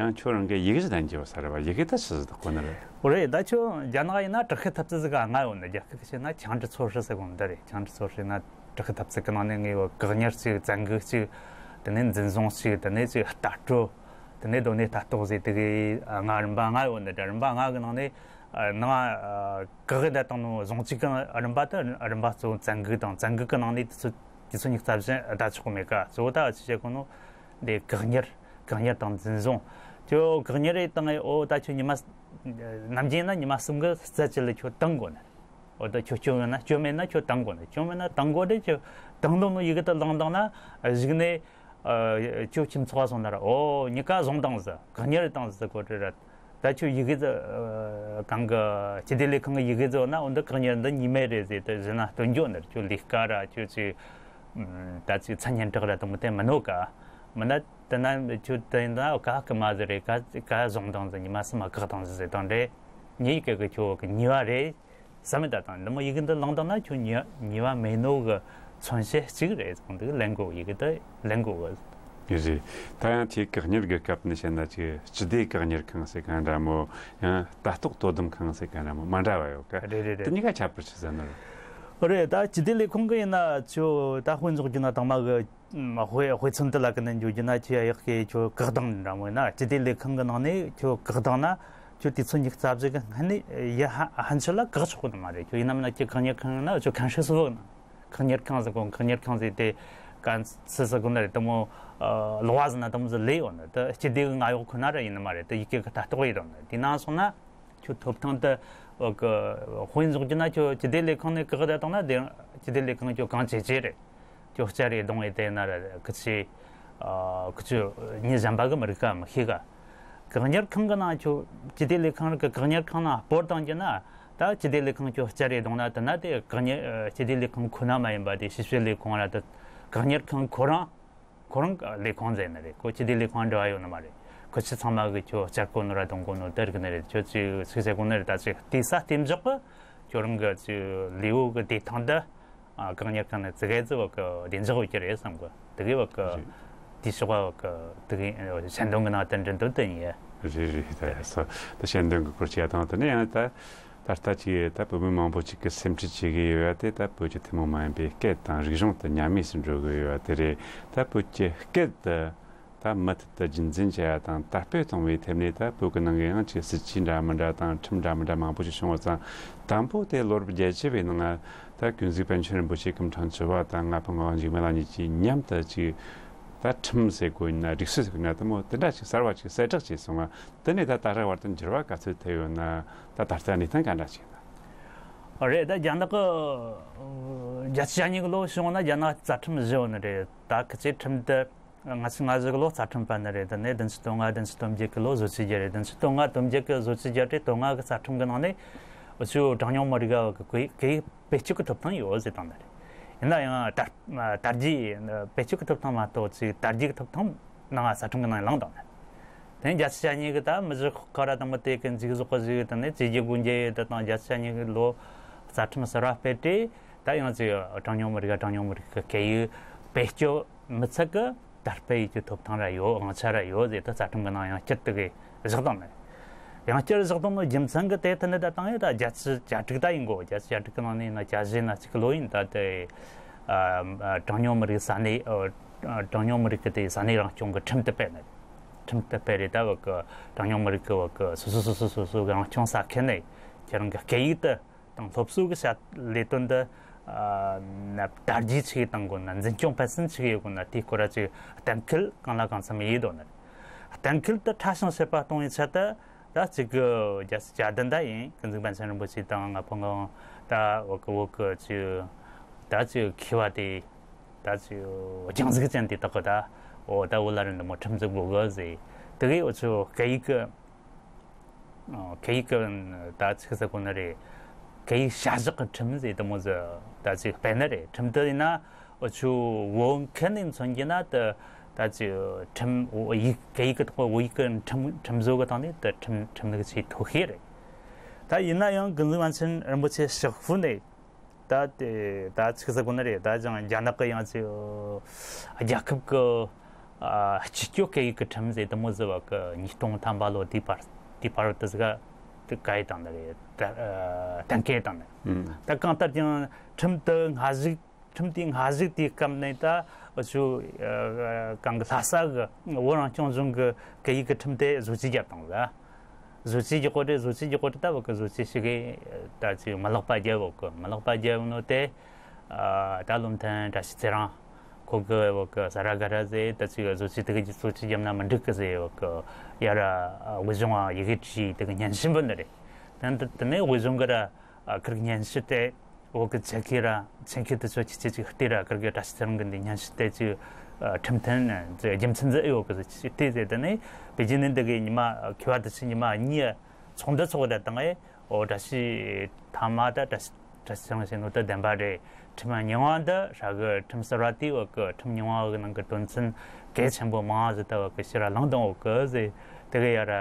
ཡང་ཁྱོད་རང་གི་ཡི་གེ་ཞིག་ལྡན་གྱི་ཡོད་ས་རེད་བ། ཡི་གེ་ད་ཆི་ཟིག་ད་གོ་ནི་རེད། འོ་རེད། ད་ཁྱོད་རྒྱ་ནག་ཡིན་ན་དྲག་ཤུགས་འཐབ་རྩོད་ཟིག་ག་ལྔ་ཡོད་ནི། རྒྱ་སྐད་ཀྱི་བཤད་ན་强制措施ཟེར་གོ་ནི་འདི་རེད། 强制措施ཟེར་ན་དྲག་ཤུགས་འཐབ་རྩོད་གི་ནང་ནས་ངས་བ་བཀག་ཉར་གཅིག་བཙན་འགུག་གཅིག་དེ་ནས་འཛིན་བཟུང་གཅིག་དེ་ནས་ཅིག་ལྟ་སྐྱོང་། དེ་ནས་སྡོད་གནས་ལྟ་རྟོག་ཟེར་དེ་གི་ལྔ་རིམ་པ་ལྔ་ཡོད་ནི་འདྲ། རིམ་པ་ལྔ་གི་ནང་ནས་ནང་བཀག་གི་བསྡད་བཏང་ནོ་བཟུང་བཅུག་གི་རིམ་པ་དེ་རིམ་པ་གཙོ་བོ་བཙན་འགུག་དང་། བཙན་འགུག་གི་ནང་ནས་དུས་ཚོད་དུས་ཚོད་ཉི་ཤུ་རྩ་བཞི་ཟླ་ཆོག་གི་མེད་ཀ། གཙོ་བོ་ད་ཅི་བྱེད་གོ་ནོ་འདི་བཀག་ཉར། བཀག་ཉར་དང་འཛིན་བཟུང་། ཁྱོད་བཀག་ཉར་རེ་བཏང་ངས་འོ་ད་ཁྱོད་ཉི་མ་ནམ་རྒྱུན་ན་ཉི་མ་གསུམ་གི་རྩད་གཅོད་ལ་ཁྱོད་བཏང་དགོ་ནི། འོ་ད་ཁྱོད་སྐྱོན་ཡོད་ན་སྐྱོན་མེད་ན་ཁྱོད་བཏང་དགོ་ནི། སྐྱོན་མེད་ན་བཏང་དགོ་རེད། ཁྱོད་བཏང་དོ་ནོ་ཡི་གེ་དེ་བླངས་བཏང་ན་གཞུག་ནས་ཁྱོད་ཁྱིམ་ཚོགས་སོང་ན་ར་འོ་གཉིས་ཀ་བཟུང་བཏང་ཟེར། བཀག་ཉར་བཏང་ཟེར་གོ་རེད་ར། ད་ཁྱོད་ཡི་གེ་ཚོ་གང་གི་སྤྱི་བདེ་ལས་ཁང་གི་ཡི་གེ་ཚོ་ན་འོ་འདི་བཀག་ཉར་འདི་ཉིས་མེད་རེད་ཟེར་དེ་བཟོས་ན་སྟོན་རྒྱུ་ནི། ཁྱོད་ལས་ཀ་ར་ཁྱོད་ཅིག་ད་ཅིག་མཚན་སྙན་གྲགས་ར་དང་མི་དེ་མི་ནོ་ཀ། མི་ན་དེ་ན་ཁྱོད་དེ་ན་ཀ་ཀི་མ་ཟེར་རེད། ཀ་ཀ་བཟུང་བཏང་ཟེར། ཉི་མ་གསུམ་མ་བཀག་བཏང་ཟེར་ཟེར་དང་འདྲེ་ཉིས་ཀ་གི་ཁྱོད་ཀྱི་ཉེས་པ་རེད། བསམ་མེད་ད་དང་འདི་མོ་ཡི་གེ་འདི་བླངས་བཏང་ན་ཁྱོད་ཉེས་ཉེས་པ་མེད་ནོ་གི་མཚོན་བྱེད་གཅིག་རེད་ཟེར་འདུག་ལེན་དགོས། ཡི་གེ་འདི་ལེན་དགོས་གི། ཡོད་རེད། ད་ཡང་དེའི་བཀག་ཉར་གྱི་སྐབས་ནས་བཤད་ན་ཅིག་སྤྱི་བདེ་བཀག་ཉར་ཁང་ཟེར་གང་འདྲ་མོ། ཡང་ལྟ་རྟོག་དོ་དམ་ཁང་ཟེར་གང་འདྲ་མོ་མ་འདྲ་བ་ཡོད་ཀ། རེད་རེད་རེད། དེ་གཉིས་ཀ་ཁྱད་པར་ཆི་ཟེར་ན་རེད། རེད། ད་སྤྱི་བདེ་ལས་ཁུངས་གི་ཡིན་ན་ཁྱོད་ད་དཔེ་འཇོག་རྒྱུ་ན་དང་མ་གི་དཔེ་དཔེ་མཚོན་དེ་ལ་གི་ནས་འཇོག་རྒྱུ་ན་ཁྱོད་ཡག་གི་ཁྱོད་བཀག་དང་འདྲ་མོ་ཡིན་ན་སྤྱི་བདེ་ལས་ཁང་གི་ནང་ནས་ཁྱོད་བཀག་དང་ན་ཁྱོད་དུས་ཚོད་ཉི་ཤུ་རྩ་བཞི་གི་སྔ་ནས་ཡ་ཧ་ཧན་ཆི་ལ་བཀག་ཆོག་གི་མ་རེད། ཁྱོད་ཡིན་ན་མིན་ན་ཁྱོད་བཀག་ཉར་ཁང་ཡིན་ན་ཁྱོད་看守所་ནང་། བཀག་ཉར་ཁང་ཟེར་གོ། བཀག་ཉར་ཁང་ཟེར་དེ་ག་ཚི་ཟེར་གོ་ན་རེད། དེ་མོ་ལོག་བ་ཟེར་ན་དེ་མོ་ཟེར་ལས་ཡོད་ན་དེ་སྤྱི་བདེ་གི་མངའ་འོག་ཁོ་ན་ར་ཡིན་ནི་མ་རེད། དེ་ཡི་གེ་གི་ལྟ་རྟོག་ཡིན་རུང་ན་དེ་ནང་སོང་ན་ཁྱོད་ཐོབ་ཐང་དེ་དཔེ་འཇོག་རྒྱུ་ན་ཁྱོད་སྤྱི་བདེ་ལས་ཁང་ནས་བཀག་བསྡད་བཏང་ན་དེ་སྤྱི་བདེ་ལས་ཁང་ཁྱོད་གང་བྱེད་ཅེས་རེད། ཁྱོད་གཅར་རེ་རྡུང་ཡེ་དེ་ན་ར་ཁི་ཆེ། ཁི་ཆོས་མྱི་གཞན་པ་གི་མི་རིག་ག་མི་ཤེས་ག། བཀག་ཉར་ཁང་གི་ནང་ཁྱོད་སྤྱི་བདེ་ལས་ཁང་གི་བཀག་ཉར་ཁང་ནང་སྤོར་བཏང་རྒྱུ་ན་ད་སྤྱི་བདེ་ལས་ཁང་ཁྱོད་གཅར་རེ་རྡུང་ན་དེ་ན་དེ་བཀག་ཉར་སྤྱི་བདེ་ལས་ཁང་ཁོ་ན་མ་ཡིན་པ་དེ་ཞིབ་དཔྱོད་ལས་ཁུངས་ར་དེ་བཀག་ཉར་ཁང་ཁོ་རང་ཁོ་རང་ལས་ཁུངས་ཟེར་ནི་རེད། ཁོ་སྤྱི་བདེ་ལས་ཁུངས་འབྲེལ་བ་ཡོད་ནི་མ་རེད། ཁོ་ཆི་ཚང་མ་གི་ཁྱོད་གཅར་གོ་ནོ་ར་རྡུང་གོ་ནོ་དེ་རིག་ནི་རེད། ཁྱོད་ཅིག་ཚིག་ཟེར་གོ་ནི་རེད། ད་ཅིག་དེ་ས་རྟེན་འཇོག་གི་ཁྱོད་རང་གི་ཅིག་ལས་འོག་གི་བདེ་ཐང་དེ། ཨ། བཀག་ཉར་ཁང་ནས་ཙི་གེ་ཙི་བ་གི་བདེ་འཇགས་ཡོད་ཀྱི་རེད་བསམ་གི། དེ་གི་བ་གི་རེད། དེའི་ཕྱོགས་བ་གི་དེ་གི་ཞལ་འདོན་གི་ནང་དུ་འདྲི་འདོད་དུ་ཡིན། རེད་རེད། ད་ཡ་སོ་ད་ཞལ་འདོན་གི་སྐོར་བྱས་དང་དེ་ནས་ཡང་ད་ད་ལྟ་ཅིག་ད་བོད་མི་མང་པོ་ཅིག་གི་སེམས་ཁྲལ་བྱེད་གི་ཡོད་པ་དེ་ད་བོད་ཀྱི་ཐུན་མོང་མ་ཡིན་པའི་སྐད་དང་རིག་གཞུང་དུ་ཉམས་དམས་སུ་འགྲོ་གི་ཡོད་པ་དེ་རེད། ད་བོད་ཀྱི་སྐད་དུ། ད་མུ་མཐུད་དུ་རྒྱུན་འཛིན་བྱེད་ཡ་དང་དར་སྤེལ་གཏོང་བའི་ཐད་ནས་ད་བོད་ཀྱི་ནང་གི་ཡང་ཅིག་སྲིད་ཇུས་འདྲ་མི་འདྲ་དང་ཁྲིམས་འདྲ་མི་འདྲ་མང་པོ་ཞིག་བྱུང་བ་ཙང་། དང་པོ་དེ་ལོ་རབས་བརྒྱད་ཅུ་བའི་ནང་ད་ཀུན་གཟིགས་པཎ་ཆེན་རིན་པོ་ཆེ་སྐུ་ཕྲེང་བཅུ་པ་དང་ལྔ་པ་ངག་དབང་འཇིགས་མེད་ལགས་གཉིས་ཀྱིས་མཉམ་དུ་ཅིག་ད་ཁྲིམས་ཟེར་དགོས་ཡིན་ན་སྒྲིག་སྲོལ་ཟེར་དགོས་ཡིན་ན་དེ་མོ་དེ་འདྲ་ཞིག་གསར་བ་ཅིག་གསལ་བསྒྲགས་བྱས་སོང་བ། དེ་ནས་ད་ད་ལྟ་བར་དུ་འགྱུར་བ་ག་ཚོད་ཐེབས་ཡོད་ན། ད་ད་ལྟ་གནས་སྟངས་ག་འདྲ་ཞིག་ཡིན་ན། རེད། ད་རྒྱ་ནག་གི་བརྒྱད་ཅུ་གྱ་གཉིས་གི་ལོ་བྱུང་བ་ན་རྒྱ་ནག་རྩ་ཁྲིམས་བཞི་ཡོད་ནི་རེད། ད་ཁི་ཆོས་ཁྲིམས་དེ། ལྔ་བཅུ་ང་བཞི་གི་ལོ་རྩ་ཁྲིམས་སྤེལ་ནི་རེད། དེ་ནས་བདུན་ཅུ་དོན་ལྔ་བདུན་ཅུ་དོན་བརྒྱད་གི་ལོ་བཟོ་བཅོས་བརྒྱབ་རེད། བདུན་ཅུ་དོན་ལྔ་དོན་བརྒྱད་གི་བཟོ་བཅོས་བརྒྱབ་རེད། དོན་ལྔ་གི་རྩ་ཁྲིམས་གི་ནང་ནས་འུ་ཆོ་གྲངས་ཉུང་མི་རིགས་ག་གི་སྐད་ཡིག་བེད་སྤྱོད་གི་ཐོབ་ཐང་ཡོད་ཟེར་བཏང་ནི་རེད། ཡིན་ན་ཡང་དར་དར་རྒྱས་བེད་སྤྱོད་གི་ཐོབ་ཐང་མ་གཏོགས་ཅིག་དར་རྒྱས་གི་ཐོབ་ཐང་ནང་རྩ་ཁྲིམས་གི་ནང་ནས་བླངས་བཏང་ནི། དེ་ནས་བརྒྱད་ཅུ་གྱ་གཉིས་གི་ད་མི་རྗེ་ཁོ་ར་དང་མི་དེ་གི་འཇིགས་ཟོག་གི་ཞིག་དེ་ནས་བཅོས་བསྒྱུར་སྒོ་འབྱེད་ཡོད། དེ་དང་བརྒྱད་ཅུ་གྱ་གཉིས་གི་ལོ་རྩ་ཁྲིམས་གསར་བ་སྤེལ་ཏེ་ད་ཡང་ཅིག་གྲངས་ཉུང་མི་རིགས་གྲངས་ཉུང་མི་རིགས་གི་སྐད་ཡིག་བེད་སྤྱོད་མི་ཚད་གི་དར་སྤེལ་ཡེད་རྒྱུའི་ཐོབ་ཐང་ར་ཡོད། དབང་ཆ་ར་ཡོད་ཟེར་ད་རྩ་ཁྲིམས་གི་ནང་ཡང་བསྐྱར་དེ་གི་བཞག་བཏང་ནི། ཡང་བསྐྱར་བཞག་བཏང་ནི་རྒྱུ་མཚན་གི་དེ་ཐད་ནས་ད་བཏང་ཡོད། ད་བརྒྱད་ཅུ་གྱ་དྲུག་ད་ཡིན་གོ། བརྒྱད་ཅུ་གྱ་དྲུག་གི་ནང་ནས་ཡིན་ན་གྱ་བཞི་ན་གཅིག་གི་ལོ་ཡིན། ད་དེ་ཨ་གྲངས་ཉུང་མི་རིགས་ས་གནས་ཨ་གྲངས་ཉུང་མི་རིགས་གི་དེ་ས་གནས་རང་སྐྱོང་གི་ཁྲིམས་དེ་སྤེལ་ནི། ཁྲིམས་དེ་སྤེལ་རེད། ད་བ་གི་གྲངས་ཉུང་མི་རིགས་གི་བ་གི་སོ་སོ་སོ་སོ་སོ་སོ་གི་རང་སྐྱོང་ས་ཁུལ་ནས་ཁྱེད་རང་གི་སྐད་ཡིག་དེ་དང་སློབ་གསོ་གི་བྱ་ལས་དོན་དེ་ ཨ་ན་དར་རྒྱས་ཆེ་གི་བཏང་དགོས་ན། འཛིན་སྐྱོང་སྤེལ་གསུམ་ཆེ་གི་ཡོད་དགོས་ན། དེའི་སྐོར་ལ་ཅིག་གཏན་འཁེལ་གང་ལ་གང་འཚམ་ཡིན་དོ་ན། གཏན་འཁེལ་དེ་ཕྲ་ཞིང་བཤད་པ་གཏོང་བའི་ཆེད་དུ། ད་ཅིག་གི་རྒྱལ་སྲས་བཅུ་བདུན་ད་ཡིན། ཀུན་གཟིགས་པཎ་ཆེན་རིན་པོ་ཆེ་དང་ང་ཕོ་ངང་ད་འོག་གི་འོག་གི་ཅིག་ད་ཅིག་མཁས་པ་དེ། ད་ཅིག་སྦྱང་གཟུགས་ཅན་དེ་དག་གི་ད་འོ་ད་འོ་ལ་རིན་དུ་མོ་ཁྲིམས་འཛུགས་དགོས་གི་ཟེར། དེ་གི་འུ་ཚོ་སྐད་ཡིག་གི་ཨ། སྐད་ཡིག་གི་ད་ཚིག་ཟེར་གོ་ནི་རེད། སྐད་ཡིག་བྱ་གཞག་གི་ཁྲིམས་ཟེར་དེ་མོ་ཟེར་ད་ཅིག་སྤེལ་ནི་རེད། ཁྲིམས་དེ་ཡིན་ན་འུ་ཆོ་བོད་མཁན་ནས་མཚོན་གྱི་ན་ད་ད་ཅིག་ཁྲིམས་བོད་ཡིག་སྐད་ཡིག་གི་ཐོག་བོད་ཡིག་གི་ཁྲིམས་ཁྲིམས་བཟོ་གི་སྟེང་ནས་ད་ཁྲིམས་ཁྲིམས་ལུགས་ཆེས་མཐོ་ཤོས་རེད། ད་ཡིན་ན་ཡང་ཀུན་གཟིགས་པཎ་ཆེན་རིན་པོ་ཆེ་ཕྱོགས་ཕུད་ནས། ད་དེ་ད་ཚིག་ཟེར་གོ་ནི་རེད། ད་ཅང་རྒྱ་ནག་གི་ཡང་ཅིག་རྒྱལ་ཁབ་ཀྱི་ཨ་སྤྱི་སྤྱོད་སྐད་ཡིག་གི་ཁྲིམས་ཟེར་དེ་མོ་ཟེར་བ་གི་ཉིས་སྟོང་ཐམ་པ་ལོ་དེའི་བར་དེའི་བར་དུ་ཟིག་ག་དེ་བཀའ་ཡིག་བཏང་ནི་རེད། ད་ཨ་གཏན་འཁེལ་བཏང་ནི། ཨུམ། ད་གང་ལྟར་ཀྱང་ཁྲིམས་དེ་སྔ་གཞུག་ཁྲིམས་དེའི་སྔ་གཞུག་དེའི་སྐབས་ནས་ད་འུ་ཆོ་ཨ་གང་གི་ལྷ་ས་གི་བོད་རང་སྐྱོང་ལྗོངས་ཀྱི་སྐད་ཡིག་གི་ཁྲིམས་དེ་བཟོ་བཅོས་བརྒྱབ་བཏང་ཟིག་བཟོ་བཅོས་རྒྱག་གོ་རེད། བཟོ་བཅོས་རྒྱག་གོ་རེད། ད་བོད་གི་བཟོ་བཅོས་ཞིག་གི་ད་ཅིག་མ་ལག་པ་རྒྱབ་བོད་གི་མ་ལག་པ་རྒྱབ་ནོ་དེ། ཨ་ད་བློ་མཐུན་བཀྲ་ཤིས་ཚེ་རིང་ཁོ་གི་བོད་གི་ས་ར་ག་ར་ཟེར་ད་ཅིག་བཟོ་བཅོས་དེ་གི་བཟོ་བཅོས་རྒྱབ་ན་མི་འགྲིག་གི་ཟེར་བོད་གི་ཡ་ར་ཨ་དབུས་གཞུང་ཡི་གེ་བྲིས་དེ་གི་སྙན་ཞུ་འབུལ་ནི་རེད། དེ་དེ་ནས་དབུས་གཞུང་གི་ར་ཨ་ཁིར་གི་སྙན་ཞུ་དེ། བོད་གི་ཆེད་མཁས་ར་མཚན་ཤོས་དེ་ཚོ་ཅི་ཅི་ཅིག་བལྟས་ར་ཁིར་གི་བཀྲ་ཤིས་ཚེ་རིང་གི་འདི་སྙན་ཞུ་དེ་ཅིག་ཨ་ཁྲིམས་མཐུན་ཨ་རྒྱུ་མཚན་ཟིག་ཨེ་ཡོད་གི་ཟེར་ཅིག་བལྟས་ཟེར། དེ་ནས་པེ་ཅིན་ནས་འདི་གི་ཉི་མ་མཁས་པ་དེ་ཚོ་ཉི་མ་གཉིས་ཚོགས་འདུ་ཚོགས་ར་བཏང་ཨེ། འོ་བཀྲ་ཤིས་ཐ་མ་ད་བཀྲ་ཤིས་བཀྲ་ཤིས་ཚེ་རིང་བྱས་ནོ་ད་བདེན་པ་རེད། ཁྲིམས་རྙིང་བ་འདི་ཧྲ་གི་ཁྲིམས་གསར་བ་དེའི་བོད་གི་ཁྲིམས་རྙིང་བ་གི་ནང་གི་དོན་ཚན་གལ་ཆེན་པོ་མང་ཟིག་ད་བོད་གི་ཕྱིར་ར་ལངས་བཏང་ཡོད་གི་ཟེར། དེ་གི་ཡ་ར་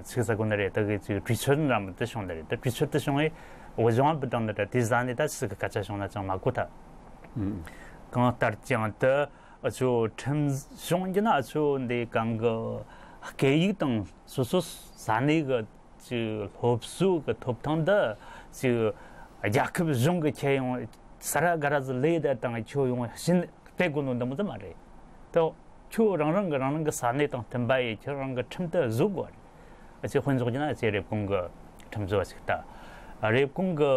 ཚིག་ཟེར་གོ་ནི་རེད། དེ་གི་ཅིག་གྲོས་ཆོད་འདྲ་མོ་དེ་བྱུང་ནི་རེད། དེ་གྲོས་ཆོད་དེ་བྱུང་བས་བོད་གཞུང་བུད་བཏང་ནི་རེད། དེ་ཟ་ནས་ད་ཅི་ཟིག་གི་སྐད་ཆ་བྱུང་ན་ཅང་མ་གོ་ཐལ། ཨང་། གང་ལྟར་ཀྱང་དེ་ཨ་ཆོ་ཁྲིམས་གཞུང་གི་ན་ཨ་ཆོ་འདི་གང་གི་སྐད་ཡིག་དང་སོ་སོ་ས་གནས་གི་ཅིག་སློབ་གསོ་གི་ཐོབ་ཐང་འདི་ཅིག་རྒྱལ་ཁབ་གཞུང་གི་ཁྱེད་ཡོང་ས་ར་ག་ར་ཟིག་ལས་དེ་དང་ཁྱོད་ཡོང་ཕྱིན་སྤྲད་དགོས་ནོ་འདི་མོ་ཟིག་མ་རེད། ད་ཁྱོད་རང་རང་གི་རང་རང་གི་ས་གནས་དང་མཐུན་པ་ཡི་ཁྱོད་རང་གི་ཁྲིམས་དེ་བཟོ་དགོས་རེད། ཨ་ཅེ་དཔེ་འཇོག་རྒྱུ་ན་ཨ་ཅེ་རེབ་གོང་གི་ཁྲིམས་བཟོ་བ་ཞིག་ལྟ། རེབ་གོང་གི་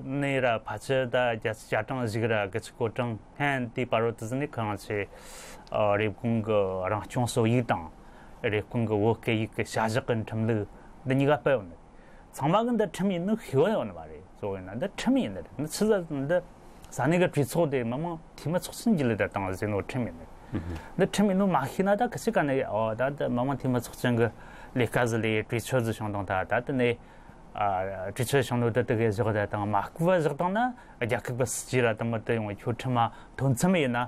ནས་ར་ཕལ་ཆེར་ད་བརྒྱ་ཆ་བརྒྱ་གྲངས་ཞིག་ར་གི་ཆི་གོ་གྲངས་སྔན་དེའི་བར་དུ་ཟིན་ནས་ཁོ་རང་ཚོས་ཨ་རེབ་གོང་གི་རང་སྐྱོང་སྲོལ་ཡིག་དང་། རེབ་གོང་གི་བོད་སྐད་ཡིག་གི་བྱ་གཞག་གི་ཁྲིམས་ལུགས་འདི་གཉིས་ཀ་སྤེལ་ཡོད་ནི། ཚང་མ་གི་འདི་ཁྲིམས་ཡིན་ནི་ཤེས་ཡོད་ནི་མ་རེད། གཙོ་བོ་ཡིན་ན་འདི་ཁྲིམས་ཡིན་ནི་རེད། འདི་ཆི་ཟེར་འདི་ས་གནས་གི་གྲོས་ཚོགས་དེ་མི་མང་འཐུས་མི་ཚོགས་ཆེན་གྱི་ལས་དེ་བཏང་ཟེར་ནོ་ཁྲིམས་ཡིན་ནི་རེད། འདི་ཁྲིམས་ཡིན་ནོ་མ་ཤེས་ན་ད་ཁི་ཆི་ག་ནས་ཨོ་ད་འདི་མི་མང་འཐུས་མི་ཚོགས་ཆེན་གི་ལས་ཀ་ཟིག་ལས་གྲོས་ཆོད་ཟིག་བྱུང་དང་ད་ད་དེ་ནས་ཨ་གྲོས་ཆོད་བྱུང་ནོ་དེ་དེ་གི་བཞག་དེ་དང་མ་བསྐུལ་བ་བཞག་དང་ན་རྒྱལ་ཁབ་གི་སྲིད་ཇུས་ར་དེ་མོ་དེ་ཡོང་ཁྱོད་ཁྲིམས་མ་མཐུན་མཚམས་ཡིན་ན་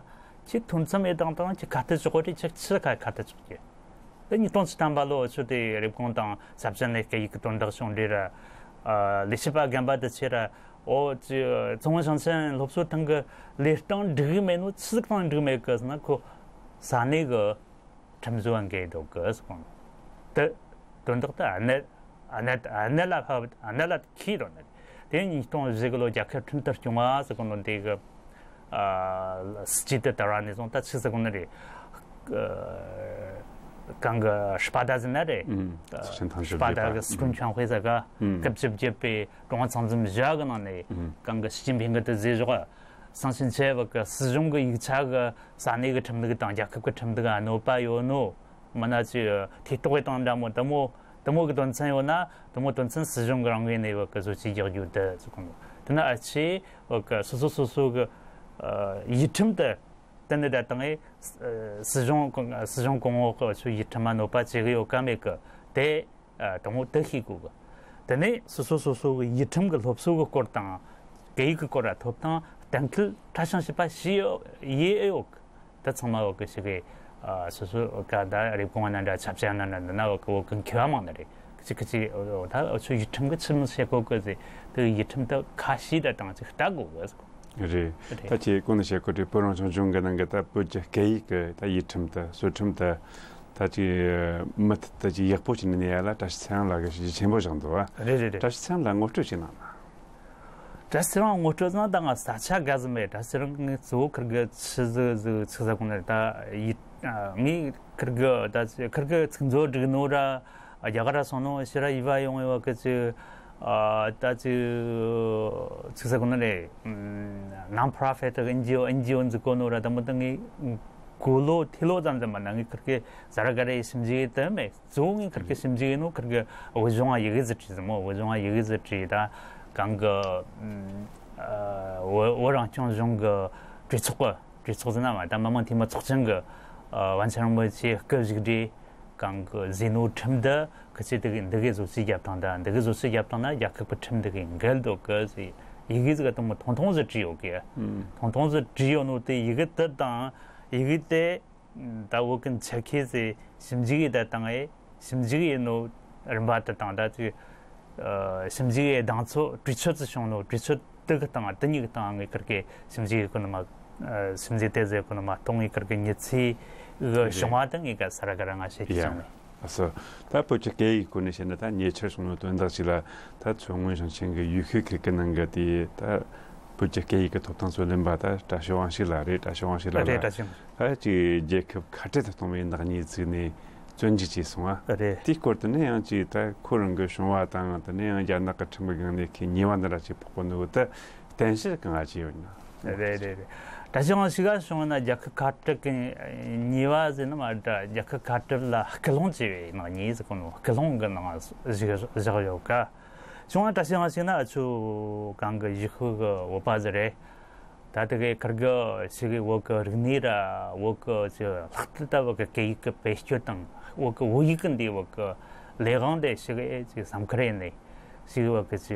ཁྱེད་མཐུན་མཚམས་ཡིན་དང་དང་ཁྱེད་ཁ་གཏད་གཅོག་གོ་དེ་ཁྱེད་ཆི་ཁ་ཁ་གཏད་གཅོག་གི། དེ་ཉིས་སྟོང་བཅུ་ཐམ་པ་ལོ་ཆུ་དེ་རེབ་གོང་དང་ས་བཅད་ནས་སྐད་ཡིག་གི་དོན་དག་བྱུང་འདྲ་ར། ལས་བྱེད་པ་རྒན་པ་དེ་ཆེ་ར། ཨོ་ཙི་ཙོང་ཞིང་ཆེན་སློབ་གསོ་ཐང་གི་ལས་སྟངས་འགྲིག་གི་མེད་ནོ་ཆི་ཟིག་སྟངས་འགྲིག་གི་མེད་གི་ཟེར་ན་ཁོ་ས་གནས་གི་ཁྲིམས་བཟོ་བ་འགལ་འདུག་གི་ཟེར་གོ་ནོ། དེ་དོན་དག་དེ་གནད་གནད་གནད་ལ་ཕབ་གནད་ལ་ཁེལ་རོ་ནི། དེ་ཉིས་སྟོང་བཞི་གི་ལོ་རྒྱལ་ཁབ་ཁྲིམས་ལྟར་སྐྱོང་བ་ཟེར་གོ་ནོ་འདི་གི་ཨ་སྲིད་ཇུས་དེ་དར་བ་ནས་བཟུང་ད་ཆི་ཟེར་གོ་ནི་རེད། ཨ་གང་གི་ཤ་པ་ད་ཟེར་ན་རེད། ཨུམ། ཚོགས་ཆེན་ཐེངས་ཤ་པ་ད་བརྒྱད་གི་སི་ཁྲོན་ཆོན་ཧུའེ་ཟེར་ག་ཨུམ། སྐབས་བཅུ་བརྒྱད་པའི་ཀྲུང་དབྱང་ཚང་འཛོམས་བཞི་གི་ནང་ནས་ཨུམ། གང་གི་ཞི་ཅིན་ཕིང་གི་དེ་ཟེར་བཞག་ག་སང་ཕྱིན་ཆད་བ་གི་སྲིད་གཞུང་གི་ཡིག་ཆ་གི་ས་གནས་གི་ཁྲིམས་ལུགས་དང་རྒྱལ་ཁབ་གི་ཁྲིམས་ལུགས་ཨ་གནོད་པ་ཡོད་ནོ། མི་སྣ་ཚོས་ཐེ་གཏོགས་དང་འདྲ་མོ་དེ་མོ་དེ་མོ་གི་དོན་ཚན་ཡོད་ན་དེ་མོ་དོན་ཚན་སྲིད་གཞུང་གི་རང་ངོས་ནས་བོད་གི་བཟོ་བཅོས་རྒྱག་རྒྱུ་དེ་ཚོ་གང་དེ་ན་ཨ་ཆེ་བོད་གི་སོ་སོ་སོ་སོ་གི་ཡིག་ཁྲིམས་དེ་དེ་ནི་ད་དང་ཨེ་སྲིད་གཞུང་སྲིད་གཞུང་གོང་འོག་གི་ཆོས་ཡིག་ཁྲིམས་མ་གནོད་པ་བྱེད་གི་ཡོད་ག་མེད་གི་དེ་དང་པོ་དེ་ཤེས་དགོས་གི། དེ་ནས་སོ་སོ་སོ་སོ་གི་ཡིག་ཁྲིམས་གི་སློབ་གསོ་གི་སྐོར་དང་སྐད་ཡིག་གི་སྐོར་ལ་ཐོབ་ཐང་གཏན་འཁེལ་ཕྲ་ཞིང་ཞིབ་པ་ཞིག་ཡོད་ཡོད་གི། ད་ཚང་མ་བོད་གི་ཞིག་གི་སོ་སོ་ག་ད་རེབ་གོང་ན་འདྲ་ཆབ་ཆ་ན་འདྲ་འདི་ན་བོད་གི་བོད་གི་མཁས་པ་མང་ན་རེད། གཅིག་གི་གཅིག་ད་ཆོས་ཡིག་ཁྲིམས་གི་ཆི་མོ་བྱེད་གོ་གི་ཟེར་དེ་ཡིག་ཁྲིམས་ད་ཁ་ཤས་ད་དང་ཅིག་ལྟ་དགོས་གི་ཟེར། རེད། རེད། ད་ཅིག་གོང་ནས་བཤད་གོ་དུས་བོད་རང་སྐྱོང་ལྗོངས་གི་ནང་གི་ད་བོད་ཀྱི་སྐད་ཡིག་གི་ད་ཡིག་ཁྲིམས་ད་སྲོལ་ཁྲིམས་ད་ད་ཅིག་མུ་མཐུད་ད་ཅིག་ཡག་པོ་ཅིག་ནས་ཡ་ལ་བཀྲ་ཤིས་ཚེ་རིང་ལགས་གི་བྱས་རྗེས་ཆེན་པོ་བཞག་འདུག་བ། རེད་རེད་རེད། བཀྲ་ཤིས་ཚེ་རིང་ལ་ངོ་སྤྲོད་ཅིག་གནང་ན། བཀྲ་ཤིས་ཚེ་རིང་ངོ་སྤྲོད་ཚང་ད་ང་ས་ཆ་དགའ་ཟིག་མེད། བཀྲ་ཤིས་ཚེ་རིང་ངས་གཙོ་བོ་ཁིར་གི་ཆི་ཟིག་ཟིག་ཆི་ཟིག་གོང་ནས་ད་ཡིག་ངས་ཁིར་གི་ད་ཁིར་གི་ཚིག་མཛོད་སྒྲིག་ནོ་ར་རྒྱ་གར་ར་སོང་ནོ་ཕྱིར་ར་ཡི་བ་ཡོང་ཡོད་གི་ཅི། ཨ་ད་ཅི་ཚིག་ཟེར་གོ་ནི་རེད། ཨམ་non-profit ཨེན་ཇི་ཨོ་ཨེན་ཇི་ཨོ་འཛུགས་གོ་ནོ་ར་དང་པོ་དང་ངས་གོ་ལོ་ཐི་ལོ་ཙམ་ཙམ་མ་ན་ངས་ཁིར་གི་ཟ་ར་ག་རེ་ཞིབ་འཇུག་དེ་མེད། གཙོ་བོ་ངས་ཁིར་གི་ཞིབ་འཇུག་ཡིན་ནོ་ཁིར་གི་དབུས་གཞུང་ང་ཡི་གེ་ཟིག་བྲིས་ཟིན་མོ། དབུས་གཞུང་ང་ཡི་གེ་ཟིག་བྲིས་ད་གང་གི་ཨམ་ཨ་བོད་བོད་རང་སྐྱོང་གཞུང་གི་གྲོས་ཚོགས་གི་གྲོས་ཚོགས་ཟེར་ན་མ་ད་མི་དམངས་འཐུས་མི་ཚོགས་ཆེན་གི་ཨ་དབང་ཆ་རིན་པོ་ཆེ་སྐུ་བཞུགས་གྲས་གང་གི་ཟིན་ནོ་ཁྲིམས་འདི་ཁི་ཆོས་དེ་གི་འདི་གའི་བཟོ་བཅོས་རྒྱབ་སྟངས་དང་འདི་གའི་བཟོ་བཅོས་རྒྱབ་སྟངས་ན་རྒྱལ་ཁབ་ཀྱི་ཁྲིམས་འདི་གི་འགལ་འདུག་གི་ཟེར་ཡི་གེ་ཟིག་ག་དང་མོ་ཐུང་ཐུང་ཟིག་བྲིས་ཡོད་གི། ཐུང་ཐུང་ཟིག་བྲིས་ཡོད་ནོ་དེ་ཡི་གེ་དེ་དང་ཡི་གེ་དེ་ད་བོད་ཀྱི་ཆེད་མཁས་ཟེར་ཞིབ་འཇུག་ཡི་དེ་དང་ཨེ་ཞིབ་འཇུག་ཡི་ནོ་རིམ་པ་དེ་དང་ད་དེ་ཞིབ་འཇུག་ཡི་གདེང་ཚོད་གྲོས་ཆོད་ཟིག་བྱུང་ནོ་གྲོས་ཆོད་དེ་གི་སྟེང་དེ་གཉིས་ཀྱི་སྟེང་ངས་ཁིར་གི་ཞིབ་འཇུག་གི་ཁོ་ན་མ་ཨ་ཞིབ་འཇུག་དེ་ཟེར་ཁོ་ན་མ་གཏོང་ངས་ཁིར་གི་མྱི་ཚེ་གི་བྱུང་བ་དེ་ངས་ག་ས་ར་ག་ར་ང་བཤད་ཀྱི་བྱུང་ནས། ཨ་སོ། ད་བོད་ཀྱི་སྐད་ཡིག་སྐོར་ནས་བཤད་ན་ད་ཉེ་ཆར་བྱུང་བའི་དོན་དག་ཅིག་ལ་ད་མཚོ་སྔོན་ཞིང་ཆེན་གྱི་ཡུལ་ཤུལ་ཁུལ་གྱི་ནང་གི་དེ་ད་བོད་ཀྱི་སྐད་ཡིག་གི་ཐོབ་ཐང་རྩོད་ལེན་པ་ད་བཀྲ་ཤིས་དབང་ཕྱུག་ལགས་རེད། བཀྲ་ཤིས་དབང་ཕྱུག་ལགས་རེད། ལ་བཀྲ་ཤིས། ད་ཅིག་རྒྱལ་ཁབ་ཁ་བྲལ་དུ་གཏོང་བའི་ནག་ཉེས་བཙུགས་ནས་བཙོན་འཇུག་བྱས་སོང་ང་། རེད། དེའི་སྐོར་དུ་ནི་ཡང་ཅིག་ད་ཁོ་རང་གི་བྱུང་བ་དང་དེ་ནས་ཡང་རྒྱ་ནག་གི་ཁྲིམས་ཀྱི་སྒང་ནས་ཁོས་ཉེས་པ་འདི་འདྲ་ཅིག་ཕོག་གོ་ནོ་ད་གཏན་འཁེལ་གང་ང་ཅི་ཡོད་ན། རེད་རེད་རེད། བཀྲ་ཤིས་དབང་ཕྱུག་ག་བྱུང་ན་རྒྱལ་ཁབ་ཁ་བྲལ་གི་ཉེས་པ་ཟེར་ན་མ་འདྲ། རྒྱལ་ཁབ་ཁ་བྲལ་ལ་སྐུལ་སློང་བྱས་པའི་ནག་ཉེས་ཟེར་གོ་ནོ་སྐུལ་སློང་གི་ནང་བཞག་བཞག་ཡོད་ཀ། བྱུང་ན་བཀྲ་ཤིས་དབང་ཕྱུག་ན་ཨ་ཆུ་གང་གི་ཡུལ་ཤུལ་གི་བོད་པ་ཟིག་རེད། ད་དེ་གའི་ཁིར་གི་ཞིག་གི་བོད་གི་རིག་གནས་ར་བོད་གི་ཅི་ལྷག་ཏུ་ད་བོད་གི་སྐད་ཡིག་གི་བེད་སྤྱོད་དང་བོད་གི་བོད་ཡིག་གི་འདི་བོད་གི་ལས་དབང་དེ་ཞིག་གི་ཅི་བསམ་ཁུར་ཡིན་ནས་ཞིག་གི་བོད་གི་ཅི་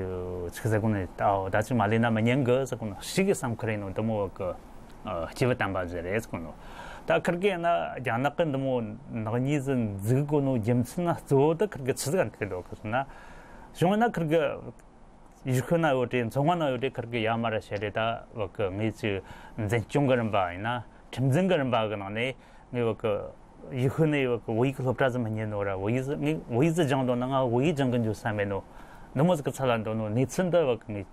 ཆི་ཟེར་གོ་ནས་ད་ད་ཅི་མ་ལས་ན་མི་ཉན་གི་ཟེར་གོ་ནོ་ཞིག་གི་བསམ་ཁུར་ཡིན་ནོ་འདི་མོ་བོད་གི་སྐྱེས་བུ་དམ་པ་ཟིག་རེད་ཟེར་གོ་ནོ། ད་ཁིར་གི་ན་རྒྱ་ནག་གི་འདི་མོ་ནག་ཉེས་ཟིག་འཛུགས་གོ་ནོ་རྒྱུ་མཚན་ན་གཙོ་བོ་ད་ཁིར་གི་ཆི་ཟིག་ག་འཐད་འདུག་གི་ཟེར་ན་བྱུང་ན་ཁིར་གི་ཡུལ་ཤུལ་ན་ཡོད་དེ་མཚོ་སྔོན་ན་ཡོད་དེ་ཁིར་གི་ཡ་མ་ར་བཤད་དེ་ད་བོད་གི་ངས་ཅི་འཛིན་སྐྱོང་གི་རིམ་པ་ཡིན་ན་ཁྲིམས་འཛིན་གི་རིམ་པ་གི་ནང་ནས་ངས་བོད་གི་ཡུལ་ཤུལ་ནས་བོད་གི་བོད་ཡིག་གི་སློབ་གྲྭ་ཟིག་མི་རྙེད་ནོ་ར་བོད་ཡིག་ཟིག་ངས་བོད་ཡིག་ཟིག་སྦྱང་འདོད་ན་ང་བོད་ཡིག་སྦྱང་གི་འཇུག་ས་མེད་ནོ་འདི་མོ་ཟིག་གི་ཚད་ལ་འདོད་ནོ་གནས་ཚུལ་འདི་བོད་གི་ངས་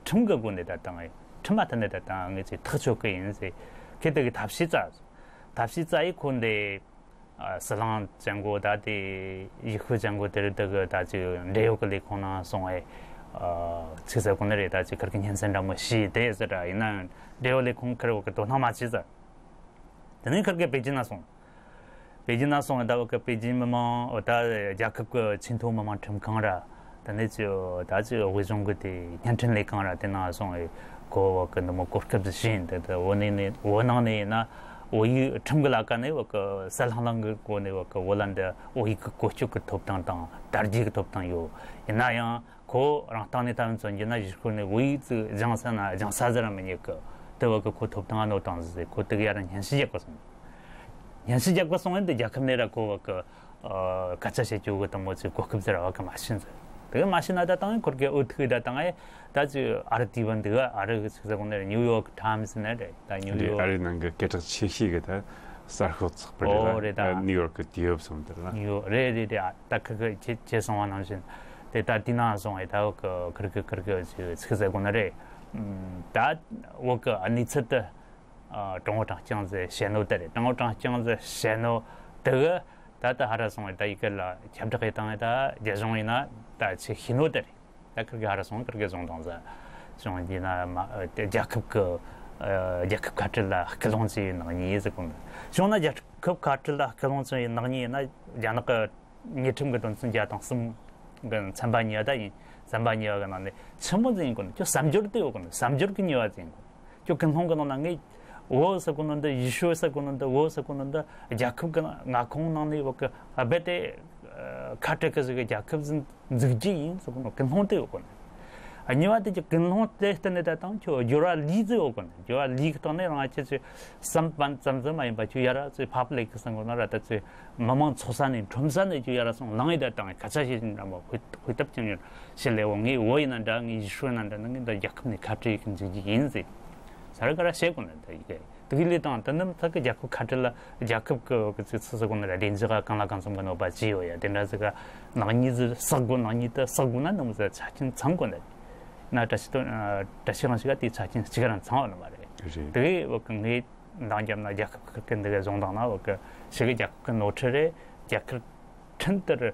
ཁྲིམས་གི་སྒོ་ནས་ད་དང་ངས་ཁྲིམས་མ་མཐུན་ནས་ད་དང་ངས་ཅི་ཐག་གཅོད་གི་ཡིན་ཟེར་ཁྱེད་དེ་གི་ཐབས་ཤེས་བཙལ་ཐབས་ཤེས་བཙལ་ཡི་ཁོ་འདི། ཨ་ཟི་ལིང་ཅན་གོ་ད་དེ་ཡུལ་ཤུལ་ཅན་གོ་དེ་རིགས་དེ་གི་ད་ཅིག་འབྲེལ་ཡོད་ཀྱི་ལས་ཁུངས་ནང་སོང་བས་ཨ་ཚིག་ཟེར་གོ་ནི་རེད། ད་ཅིག་ཁིར་གི་སྙན་སེང་འདྲ་མོ་ཞུས་དེ་ཟེར་ར་ཡིན་ན་འབྲེལ་ཡོད་ལས་ཁུངས་ཁིར་འོག་གི་དོ་སྣང་མ་བྱས་ཟེར། དེ་ནས་ཁིར་གི་པེ་ཅིན་ན་སོང་། པེ་ཅིན་ན་སོང་བས་ད་འོག་གི་པེ་ཅིན་མི་དམངས་འོ་ད་རྒྱལ་ཁབ་ཀྱི་ཆེས་མཐོ་མི་དམངས་ཁྲིམས་ཁང་ར། དེ་ནས་ཅི་ད་ཅི་དབུས་གཞུང་གི་དེ་བརྙན་འཕྲིན་ལས་ཁང་ར་དེ་ནང་སོང་བས་གོ་བོད་གི་འདི་མོ་གོ་སྐབས་ཟིག་ཞིག་ཡིན། དེ་དེ་བོད་ནས་ནས་བོད་ནང་ནས་ཡིན་ན་བོད་ཡིག་ཁྲིམས་གི་ལ་ཀ་ནས་བོད་གི་གསལ་ལྷང་ལྷང་གི་སྒོ་ནས་བོད་གི་བོད་ལ་འདི་བོད་ཡིག་གི་བཀོལ་སྤྱོད་གི་ཐོབ་ཐང་དང་དར་རྒྱས་གི་ཐོབ་ཐང་ཡོད། ཡིན་ན་ཡང་ཁོ་རང་སྟེང་ནས་ད་མཚོན་རྒྱུ་ན་ཡུལ་སྐོར་ནས་བོད་ཡིག་ཅིག་སྦྱང་ས་ན་སྦྱང་ས་ཟིག་ར་མི་རྙེད་གི། དེ་བོད་གི་ཁོ་ཐོབ་ཐང་གནོད་བཏང་ཟིག་ཟེར་ཁོ་དེ་གི་ཡ་ར་སྙན་ཞུ་རྒྱག་གི་སོང་། སྙན་ཞུ་རྒྱག་པ་སོང་ཡིན་དུས་རྒྱལ་ཁབ་ནས་ར་ཁོ་བ་གི་ཨ་སྐད་ཆ་བཤད་རྒྱུ་གི་དང་པོ་ཚོའི་གོ་སྐབས་ཟེར་བ་གི་མ་ཤེས་ཟེར། དེ་གི་མ་ཤེས་ན་ད་དང་ཁོར་གི་འུ་ཐུག་ད་དང་ཨེ་ད་ཅི་ཨ་རི་དེ་བ་འདི་ག་ཨ་རི་གི་ཚིག་ཟེར་གོ་ནས་ནིའུ་ཡོག་ཊའིམ་སི་ནས་རེད། ད་ནིའུ་རེད། ཡོག་ཨ་རི་ནང་གི་སྐད་གྲགས་ཆེ་ཤོས་གི་ད་གསར་ཤོག་ཚགས་པར་རེད། ཨོ་རེད་ད། ད་ནིའུ་ཡོག་གི་དུས་བབ་སོང་དེར་ན། ནིའུ་ཡོག་རེད་རེད་རེད། ད་ཁི་ཁི་ཁྱེད་ཁྱེད་སོང་བ་ནང་བཞིན་དེ་ད་དེ་ནང་སོང་ཨེ་ད་བ་གི་ཁིར་གི་ཁིར་གི་ཚིག་ཚིག་ཟེར་གོ་ནི་རེད། ད་བ་གི་གནས་ཚུལ་དེ། ཨ་ཀྲུང་ཨུ་ཀྲུང་དབྱང་ཟེར་བཤད་ནོ་དེ་རེད། ཀྲུང་ཨུ་ཀྲུང་དབྱང་ཟེར་བཤད་ནོ་དེ་གི་ད་ལྟ་ཧ་ར་སོང་བས་ད་ཡི་གེ་ལ་ཁྱབ་བསྒྲགས་ཡི་བཏང་བས་ད་རྒྱ་གཞུང་ཡིན་ན་ད་ཆེ་ཤེས་ནོ་དེ་རེད། ད་ཁིར་གི་ཧ་ར་སོང་ཁིར་གི་བཟུང་བཏང་ཟེར་བྱུང་ཡིན་ན་མ་ཨ་རྒྱལ་ཁབ་གི་ཨ་རྒྱལ་ཁབ་ཁ་བྲལ་ལ་སྐུལ་སློང་བྱས་ཡོད་ནག་ཉེས་ཟེར་གོ་ནི་བྱུང་ན་རྒྱལ་ཁབ་ཁ་བྲལ་ལ་སྐུལ་སློང་བྱས་ཡོད་ནག་ཉེས་ཡིན་ན་རྒྱ་ནག་གི་ཉེས་ཁྲིམས་ཀྱི་དོན་ཚན་བརྒྱ་དང་གསུམ་གྱི་ཚན་པ་གཉིས་པ་ད་ཡིན། ཚན་པ་གཉིས་པ་གི་ནང་ནས་ཆི་མོ་ཟིག་ཡིན་དགོས་ན་ཁྱོད་བསམ་སྦྱོར་དེ་ཡོད་དགོས་ན་བསམ་སྦྱོར་གྱི་ཉེས་པ་ཟིག་ཡིན་དགོས། ཁྱོད་ཀུན་སློང་གི་ནང་ན་ངས་བོད་ཟེར་གོ་ནོ་འདི་ཡུལ་ཤུལ་ཟེར་གོ་ནོ་འདི་བོད་ཟེར་གོ་ནོ་འདི་རྒྱལ་ཁབ་ཀྱི་མངའ་ཁོངས་ནང་ནས་བོད་ཀྱི་རྦད་དེ་ཁ་བྲལ་གི་ཟིག་གི་རྒྱལ་ཁབ་ཟིག་འཛུགས་རྒྱུ་ཡིན་ཟེར་གོ་ནོ་ཀུན་སློང་དེ་ཡོད་དགོས་ན། གཉིས་པ་དེ་ཀྱི་ཀུན་སློང་དེ་བརྟེན་ནས་ད་དང་ཁྱོད་སྦྱོར་བ་ལས་ཟིག་ཡོད་དགོས་ན། སྦྱོར་བ་ལས་ཀྱི་སྟེང་ནས་རང་ཁྱེད་ཀྱི་བསམ་པ་ཙམ་ཙམ་མ་ཡིན་པ་ཁྱོད་ཡ་ར་ཚོས་ཕབ་ལེགས་ཀྱི་སང་གོ་ན་ར་ད་ཚོས། མི་མང་ཚོགས་ས་ནས་ཁྲོམ་ས་ནས་ཀྱི་ཡ་ར་སོང་ལངས་ཡི་ད་དང་ཁ་ཆ་ཤེས་བཞིན་འདྲ་མོ་ཧུད་ཧུད་ཐབས་ཀྱི་མྱུར་ཞི་ལས་འོ་ངས་བོད་ཡིན་ན་འདྲ་ངས་ཡུལ་ཤུལ་ཡིན་ན་འདྲ་ནི་ངས་འདི་རྒྱལ་ཁབ་ནས་ཁ་བྲལ་གི་འཇུག་རྒྱུ་ཡིན་ཟེར། ས་ར་ག་ར་བཤད་གོ་ནི་འདི་ཡི་གེ་དེ་གི་ལས་དང་དེ་ནི་ཐག་གི་རྒྱལ་ཁབ་ཁ་བྲལ་ལ་རྒྱལ་ཁབ་གི་གི་ཚིག་ཚིག་ཟེར་གོ་ནི་ར་བདེ་འཇགས་གང་ལ་གང་འཚམ་གི་གནོད་པ་བྱས་ཡོད་ཡ་དེ་འདྲ་ཟིག་ག་ནག་ཉེས་ཟིག་བསགས་དགོས་ནག་ཉེས་དེ་བསགས་དགོས་ན་ནི་མོ་ཟིག་ཆ་རྐྱེན་ཚང་དགོས་ནི་ན་བཀྲ་ཤིས་དོན་བཀྲ་ཤིས་དབང་ཕྱུག་ག་དེའི་ཆ་རྐྱེན་གཅིག་རང་ཚང་བ་ནི་མ་རེད། རེད། དེ་གི་བོད་གི་ངས། འདང་བརྒྱབ་ན་རྒྱལ་ཁབ་ཁག་གི་འདི་གའི་བཟུང་དང་ན་བོད་གི་ཞིག་གི་རྒྱལ་ཁབ་ཀྱི་ནོར་འཁྲུལ་རེད། རྒྱལ་ཁབ་ཁྲིམས་ལྟར་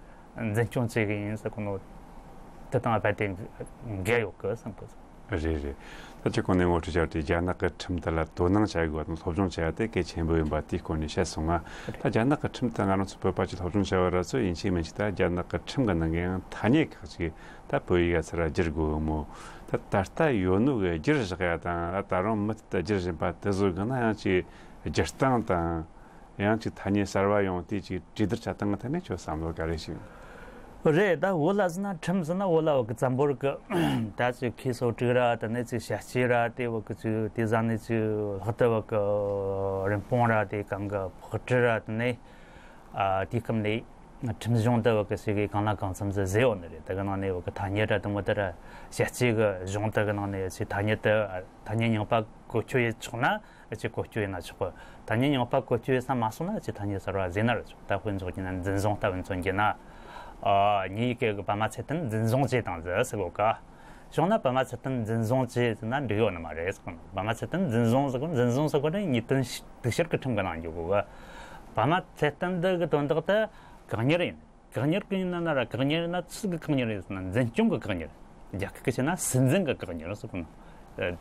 འཛིན་སྐྱོང་བྱེད་གི་ཡིན་ཟེར་གོ་ནོ། དེ་དང་རྦད་དེ་འགལ་ཡོད་གི་བསམ་གི། རེད་རེད། ད་ཁྱེད་གོང་ནས་ངོ་སྤྲོད་བྱས་པ་དེ་རྒྱ་ནག་གི་ཁྲིམས་དེ་ལ་དོ་སྣང་བྱ་དགོས་པ་དང་སློབ་སྦྱོང་བྱ་ཡ་དེ་གལ་ཆེན་པོ་ཡིན་པ་དེའི་སྐོར་ནས་བཤད་སོང་ང་། ད་རྒྱ་ནག་གི་ཁྲིམས་དེ་ང་རང་ཚོ་བོད་པ་ཅིག་སློབ་སྦྱོང་བྱ་བ་ར་ཚོ་ཡིན་གཅིག་མིན་གཅིག་ད་རྒྱ་ནག་གི་ཁྲིམས་གི་ནང་གི་ཡང་ཐ་སྙད་ཁག་ཅིག་ད་བོད་ཡིག་ག་ཚུར་བསྒྱུར་དགོས་གི་མོ། ད་ད་ལྟ་ཡོད་ནོ་གི་བསྒྱུར་བཞག་ཡ་དང་ད་ད་རུང་མུ་མཐུད་དུ་བསྒྱུར་བཞིན་པ་དེ་བཟོ་དགོས་ན་ཡང་ཅིག་བསྒྱུར་སྟངས་དང་། ཡང་ཅིག་ཐ་སྙད་གསར་བ་ཡོང་དུས་ཅིག་གྲོས་བསྡུར་བྱ་སྟངས་ཀྱི་ཐད་ནས་ཁྱོད་བསམ་བློ་ག་རེ་ཞིག་རེད། ད་བོད་ལ་ཟེར་ན་ཁྲིམས་ཟེར་ན་བོད་ལ་བ་གི་བཙན་པོ་རིག་གི་ད་ཅིག་ཁོས་སོ་དྲུག་ར་དེ་ནས་ཅིག་བྱ་སྤྱོད་ར་དེ་བ་གི་ཅིག་དེ་ཟ་ནས་ཅིག་ལྷག་ཏུ་བ་གི་རིན་སྤུངས་ར་དེ་གང་གི་ཕག་གྲུ་ར་དེ་ནས་ཨ་དེའི་སྐབས་ནས་ཁྲིམས་གཞུང་དུ་བ་གི་ཞིག་གི་གང་ལ་གང་འཚམ་ཟེར་ཟེར་ཡོད་ནི་རེད། དེ་གི་ནང་ནས་བ་གི་ཐ་སྙད་ར་དེ་མོ་དེ་ར་བྱ་སྤྱོད་གི་གཞུང་དེ་གི་ནང་ནས་ཅིག་ཐ་སྙད་དེ་ཐ་སྙད་རྙིང་པ་བཀོལ་སྤྱོད་ཡེད་ཆོག་ན། ཨ་ཅེ་བཀོལ་སྤྱོད་ཡིན་ན་ཆོག་གི། ཐ་སྙད་རྙིང་པ་བཀོལ་སྤྱོད་ཡེད་ས་མ་སོང་ན་ཨ་ཅེ་ཐ་སྙད་གསར་བ་ཟེར་ན་ར་ཆོག་ད་དཔེ་འཇོག་རྒྱུ་ན་འཛིན་བཟུང་ལྟ་བུ་མཚོན་རྒྱུ་ན། ཨ་ངའི་ཡི་གེ་གི་བར་མ་ཚད་ལྡན་འཛིན་བཟུང་བྱས་བཏང་ཟེར་ཟེར་གོ་ཀ། བྱུང་ན་བར་མ་ཚད་ལྡན་འཛིན་བཟུང་བྱས་ཟེར་ན་འགྲིག་ཡོད་ནི་མ་རེད་ཟེར་གོ། བར་མ་ཚད་ལྡན་འཛིན་བཟུང་ཟེར་གོ། འཛིན་བཟུང་ཟེར་གོ་ནི་ཉེས་དོན་སྡིག་སྤྱོད་ཀྱི་ཁྲིམས་ཀྱི་ནང་འཇུག་གོ་གི། བར་མ་ཚད་ལྡན་འདི་གི་དོན་དག་དེ་བཀག་ཉར་ཡིན། བཀག་ཉར་གི་ཡིན་ན་ན་ར་བཀག་ཉར་ཡིན་ན་སུ་གི་བཀག་ཉར་ཡིན་ཟེར་ན་འཛིན་སྐྱོང་གི་བཀག་ཉར། རྒྱ་སྐད་གི་བཤད་ན་སྲིད་འཛིན་གི་བཀག་ཉར་ཟེར་གོ་ནོ།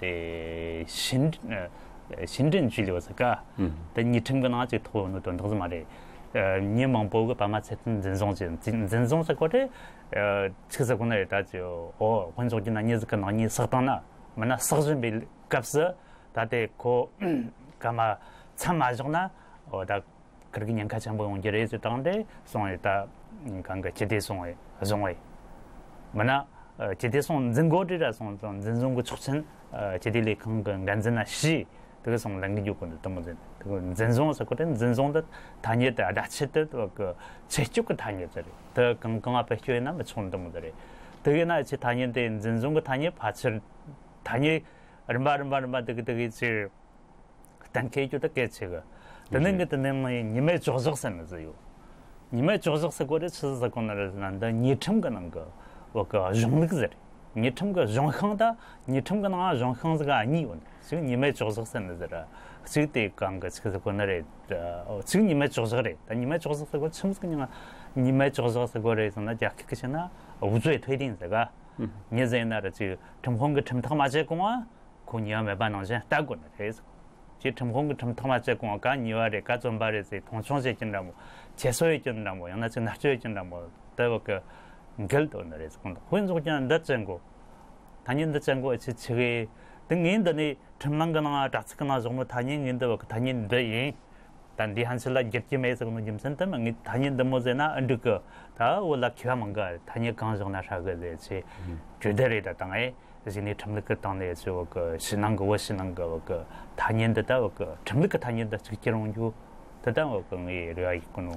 དེ་行政- 行政拘留ཟེར་ཀ། དེ་ཉེས་ཁྲིམས་གི་ནང་ཅིག་ཐོག་ཡོད་ནོ་དོན་དག་ཟིག་མ་རེད། མི་མང་པོ་གི་བར་མ་ཚད་ལྡན་འཛིན་བཟུང་བྱས། འཛིན- འཛིན་བཟུང་ཟེར་གོ་དེ་ཆི་ཟེར་གོ་ནི་རེད། ད་ཅི་ཨོ་དཔེ་འཇོག་རྒྱུ་ན་མྱི་ཟིག་གི་ནང་མྱི་བསགས་བཏང་ན་མིན་ན་བསགས་བཞིན་པའི་སྐབས་སུ་ད་དེ་ཁོ་ག་མ་མཚམས་མ་བཞག་ན་ཨོ་ད། ཁིར་གི་ཉེན་ཁ་ཆེན་པོ་ཡོང་རྒྱུ་རེད་ཟེར་བཏང་སྟེ་སོང་བས་ད་གང་གི་སྤྱི་བདེ་སོང་བས་བཟུང་བས། མིན་ན་སྤྱི་བདེ་སོང་འཛིན་གོ་དྲི་ར་སོང་ཙང་འཛིན་བཟུང་གི་ཆོག་མཆན་སྤྱི་བདེ་ལས་ཁང་གི་འགན་འཛིན་ན་ཞུས། དེ་གི་སོང་ལེན་གི་འཇུག་གོ་འདུག་དེ་མོ་འཛིན་དེ་གི་འཛིན་བཟུང་ཟེར་གོ་དེ་འཛིན་བཟུང་དེ་ཐ་སྙད་དེ་བརྡ་ཆད་དེ་དེ་གི་ཆེད་སྤྱོད་ཀྱི་ཐ་སྙད་ཟེར་རེད། དེ་གང་གང་ང་བེད་སྤྱོད་ཡིན་ན་མི་ཆོག་འདི་མོ་ཟེར་རེད། དེ་ཡིན་ན་ཆི་ཐ་སྙད་དེ་འཛིན་བཟུང་གི་ཐ་སྙད་ཕལ་ཆེར་ཐ་སྙད་རིམ་པ་རིམ་པ་རིམ་པ་དེ་གི་དེ་གི་ཆི། གཏན་འཁེལ་རྒྱུ་དེ་གལ་ཆེ་གི། དེ་ནས་ངས་དེ་ནས་ངས་ཉི་མའི་གྲོགས་ཤིག་ཟེར་ནི་ཟིག་ཡོད། ཉི་མའི་གྲོགས་ཤིག་ཟེར་གོ་རེ་ཆི་ཟིག་ཟེར་གོ་ནི་རེད་ཟེར་ན་འདི་ཉེས་ཁྲིམས་ཀྱི་ནང་གི་བོད་ཀྱི་གཞུང་ལུགས་ཟེར། ཉེས་ཁྲིམས་ཀྱི་གཞུང་ཤིང་དང་ཉེས་ཁྲིམས་ཀྱི་ནང་གཞུང་ཤིང་ཟིག་གཉིས་ཡོད། གཅིག་ཉི་མའི་གྲོགས་ཤིག་ཟེར་ནི་ཟིག་ར། གཅིག་དེ་གང་གི་གཅིག་ཟེར་གོ་ནི་རེད། གཅིག་ཉི་མའི་གྲོགས་ཤིག་རེད། ད་ཉི་མའི་གྲོགས་ཤིག་ཟེར་གོ་ཆི་ཟིག་ཉི་མ་ཉི་མའི་གྲོགས་ཤིག་ཟེར་གོ་རེད་ཟེར་ན་རྒྱ་སྐད་ཀྱི་བཤད་ན་无罪推定ཟེར་ག། ཉི་ཟེར་ན་ར་གཅིག་ཁྲིམས་ཁང་གི་ཁྲིམས་ཐག་མ་བཅད་གོང་ང་། ཁོ་ཉེས་པ་མེད་པ་ནང་བཞིན་ལྟ་དགོས་ནི་རེད། ཅེས་ཁྲིམས་ཁང་གི་ཁྲིམས་ཐག་མ་བཅད་གོང་ག་ཉེས་པ་རེད་ག་བཙོན་པ་རེད་ཟེར་མཐོང་ཆུང་བྱེད་ཀྱིན་འདྲ་མོ། ཁྱད་གསོད་ཡེད་ཀྱིན་འདྲ་མོ། ཡང་ན་ཅིག་མནར་གཅོད་ཡེད་ཀྱིན་འདྲ་མོ། དེ་བ་གི་འགལ་དོ་ནི་རེད་ཟེར་གོ་འདུག་དཔེ་འཇོག་ཀྱང་འདི་བཅད་གོ། ཐ་སྙད་འདི་བཅད་གོ་ཨ་ཆི་ཆི་གི། དེ་ངས་འདི་ནས་ཁྲིམས་ནང་གི་ནང་དྲ་ཚིགས་ཀྱི་ནང་བཞག་ནོ་ཐ་སྙད་ངས་འདི་བ་གི་ཐ་སྙད་འདི་ཡིན། ད་འདི་ཧན་ཆི་ལ་བསྒྱུར་གྱི་མེད་ཟེར་གོ་ནོ་རྒྱུ་མཚན་དེ་མ་ངས་ཐ་སྙད་འདི་མོ་ཟེར་ན་ཨ་འགྲིག་གི། ད་བོད་ལ་མཁས་པ་མང་གི་ཐ་སྙད་གང་བཞག་ན་ཧྲ་གི་ཟེར་ཆེ། གྱོད་དེ་རེད་ད་དང་ཨེ། གཞི་ནས་ཁྲིམས་ལུགས་ཀྱི་སྟེང་ནས་ཅི་བོད་ཀྱི་ཕྱི་ནང་གི་བོད་ཕྱི་ནང་གི་བོད་ཀྱི་ཐ་སྙད་འདི་ལྟ་བོད་ཀྱི་ཁྲིམས་ལུགས་ཀྱི་ཐ་སྙད་འདི་གཅིག་གྱུར་ཡོང་རྒྱུ་འདི་ལྟ་བོད་ཀྱི་ངའི་རེ་བ་ཡིན་གོ་ནོ།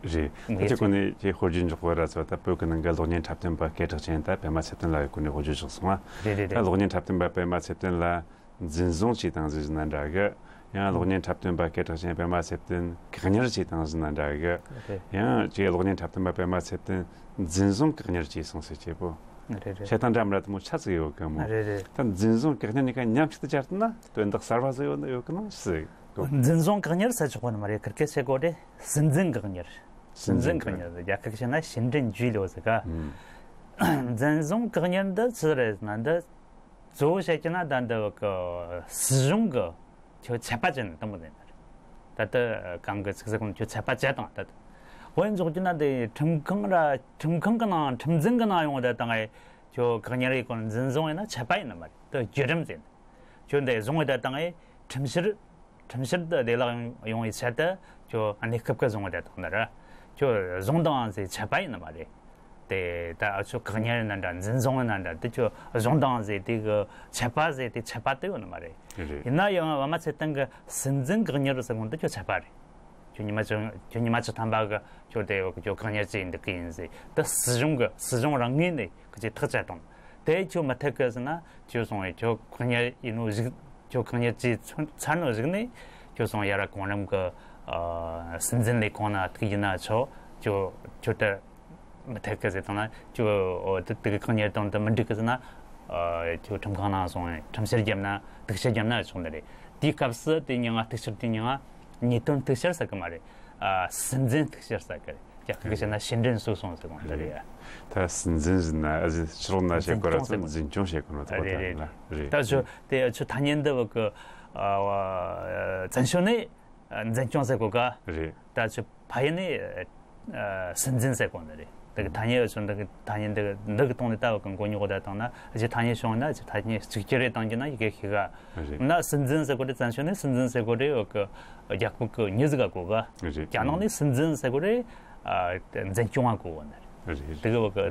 རེད། ད་ངས་ཅི་གོ་ནས་ཀྱི་དཔེར་བརྗོད་འཇོག་པ་ར་ཚོ་ད་བོད་ཀྱི་ནང་གི་གློག་བརྙན་འཁྲབ་སྟོན་པ་སྐད་གྲགས་ཅན་ད་པད་མ་ཚེ་བརྟན་ལགས་ཀྱི་སྐོར་ནས་དཔེར་བརྗོད་བཞག་སོང་ང་། རེད་རེད་ད་རེད། གློག་བརྙན་འཁྲབ་སྟོན་པ་པད་མ་ཚེ་བརྟན་ལགས་འཛིན་བཟུང་བྱས་བཏང་ཟིག་ཟེར་ན་འདྲ་གི། ཡང་གློག་བརྙན་འཁྲབ་སྟོན་པ་སྐད་གྲགས་ཅན་པད་མ་ཚེ་བརྟན་བཀག་ཉར་བྱས་བཏང་ཟིག་ཟེར་ན་འདྲ་གི། རེད། ཡང་ཅིག་གློག་བརྙན་འཁྲབ་སྟོན་པ་པད་མ་ཚེ་བརྟན་འཛིན་བཟུང་བཀག་ཉར་བྱས་སོང་ཟེར་གྱི་པོ། རེད་རེད། བཤད་སྟངས་འདྲ་མི་འདྲ་དེ་མོ་ཆ་ཚིག་ཡོད་གི་མོ། རེད་རེད། ད་འཛིན་བཟུང་བཀག་ཉར་གཉིས་ཀ་མཉམ་གཅིག་ཏུ་སྦྱར་ན་དོན་དག་གསར་བ་བཟོ་ཡོད་ན་ཡོད་གི་ན་ཞིག་འཛིན་བཟུང་བཀག་ཉར་ཟེར་ཆོག་གོ་ནི་མ་རེད། ཁིར་ཀའི་བཤད་གོ་དེ་སྲིད་འཛིན་བཀག་ཉར། སྲིད་འཛིན་བཀག་ཉར་ཟེར་རྒྱ་སྐད་བཤད་ན་行政拘留ཟེར་ག། ཨུམ། འཛིན་བཟུང་བཀག་ཉར་འདི་ཆི་རེད་ཟེར་ན་འདི་གཙོ་བོ་བཤད་ཀྱི་ན་ད་འདི་བ་གི་སྲིད་གཞུང་གི་ཁྱོད་ཆད་པ་བཅད་ནི་དེ་མོ་ཟེར་ནི་རེད། ད་ལྟ་གང་གི་ཚིག་ཟེར་གོ་ནི་ཁྱོད་ཆད་པ་བཅད་དང་ད་ལྟ་དཔེ་འཇོག་རྒྱུ་ན་འདི་ཁྲིམས་ཁང་ར་ཁྲིམས་ཁང་གི་ནང་ཁྲིམས་འཛིན་གི་ནང་ཡོང་བ་ད་དང་ཨེ་ཁྱོད་བཀག་ཉར་ཡེད་གོ་ནི་འཛིན་བཟུང་ཡིན་ན་ཆད་པ་ཡིན་ནི་མ་རེད། དེ་བརྒྱུད་རིམ་ཟེར་ནི། ཁྱོད་འདི་བཟུང་བ་ད་དང་ཨེ་ཁྲིམས་བཤེར། ཁྲིམས་བཤེར་དུ་བདེ་བླག་ཡོང་ཡོང་བའི་ཆེད་དུ་ཁྱོད་གནས་སྐབས་ཀྱི་བཟུང་བ་དེ་དག་ནི་ར། ཁྱོད་བཟུང་དང་ཟེར་ཆད་པ་ཡིན་ནི་མ་རེད། དེ་ད་ཨ་ཆོ་བཀག་ཉར་ཡིན་ན་འདྲ་འཛིན་བཟུང་ཡིན་ན་འདྲ་དེ་ཁྱོད་བཟུང་དང་ཟེར་དེ་གི་ཆད་པ་ཟེར་དེ་ཆད་པ་དེ་ཡོད་ནི་མ་རེད། རེད། ཡིན་ན་ཡང་བ་མ་ཚེ་བརྟན་གི་སྲིད་འཛིན་བཀག་ཉར་ཟེར་གོ་འདི་ཁྱོད་ཆད་པ་རེད། ཁྱོད་ཉི་མ་བཅུ་ཁྱོད་ཉི་མ་བཅུ་ཐམ་པ་གི་ཁྱོད་དེ་ཁྱོད་བཀག་ཉར་བྱས་ཡིན་འདུག་གི་ཡིན་ཟེར་དེ་སྲིད་གཞུང་གི་སྲིད་གཞུང་རང་ངོས་ནས་ཁྱོད་ཀྱི་ཐག་བཅད་དང་། དེ་ཁྱོད་མི་ཐེག་གི་ཟེར་ན་ཁྱོད་སོང་བས་ཁྱོད་བཀག་ཉར་ཡིན་ནོ་ཞིག་ཁྱོད་བཀག་ཉར་བྱས་ཚར་ཚར་ནོ་ཞིག་ནས་ཁྱོད་སོང་ཡ་ར་གོང་རིམ་གྱི་ཨ་སྲིད་འཛིན་ལས་ཁུངས་ནང་ཐུག་ཡིན་ན་ཆོག་ཁྱོད་ཁྱོད་དེ་མི་ཐེག་གི་ཟེར་བཏང་ན་ཁྱོད་འོ་དེ་དེ་གི་བཀག་ཉར་དང་དེ་མི་འགྲིག་གི་ཟེར་ན་ཨ་ཁྱོད་ཁྲིམས་ཁང་ནང་སོང་བས་ཁྲིམས་བཤེར་བརྒྱབ་ན་སྡིག་བཤེར་བརྒྱབ་ན་ཆོག་ནི་རེད། དེའི་སྐབས་སུ་དེ་མྱིང་ང་སྡིག་བཤེར་དེ་མྱིང་ང་ཉེས་དོན་སྡིག་བཤེར་ཟེར་གི་མ་རེད། ཨ་སྲིད་འཛིན་སྡིག་བཤེར་ཟེར་གི་རེད། རྒྱ་སྐད་ཀྱི་བཤད་ན་ཕྱི་འགྲན་ཟུར་སོང་ཟེར་གོ་ནོ་དེ་རེད། ད་སྲིད་འཛིན་ཟེར་ན་ཨ་ཟི་ཕྱི་ལོགས་ན་བཤད་དགོས་ར་སོ་འཛིན་སྐྱོང་བྱེད་དགོས་ནོ་དེ་གོ་རེད་རེད་རེད། ད་ཆོ་དེ་ཆོ་ཐ་སྙད་འདི་བ་གི་བཙན་བྱོལ་ནས་འཛིན་སྐྱོང་ཟེར་གོ་ག་རེད། ད་ཆོ་ཕ་ཡུལ་ནས་སྲིད་འཛིན་ཟེར་གོ་ནི་རེད། དེ་གི་ཐ་སྙད་ཆོ་འདི་གི་ཐ་སྙད་འདི་འདི་གི་སྟེང་ནས་ལྟ་བ་གི་མགོ་རྙོག་ད་བཏང་ན་ཨ་ཆོ་ཐ་སྙད་བྱུང་ན་ཨ་ཆོ་ཐ་སྙད་གཅིག་གྱུར་རེ་བཏང་རྒྱུ་ན་ཡི་གེ་ཤི་ག་རེད། ན་སྲིད་འཛིན་ཟེར་གོ་རེད། བཙན་བྱོལ་ནས་སྲིད་འཛིན་ཟེར་གོ་རེད། བ་གི་རྒྱལ་ཁབ་གི་མྱི་ཟིག་ག་གོ་ག་རེད། རྒྱ་ནག་ནས་སྲིད་འཛིན་ཟེར་གོ་རེད། འཛིན་སྐྱོང་བ་གོ་བ་ནི་རེད། རེད། དེ་གི་བ་གི་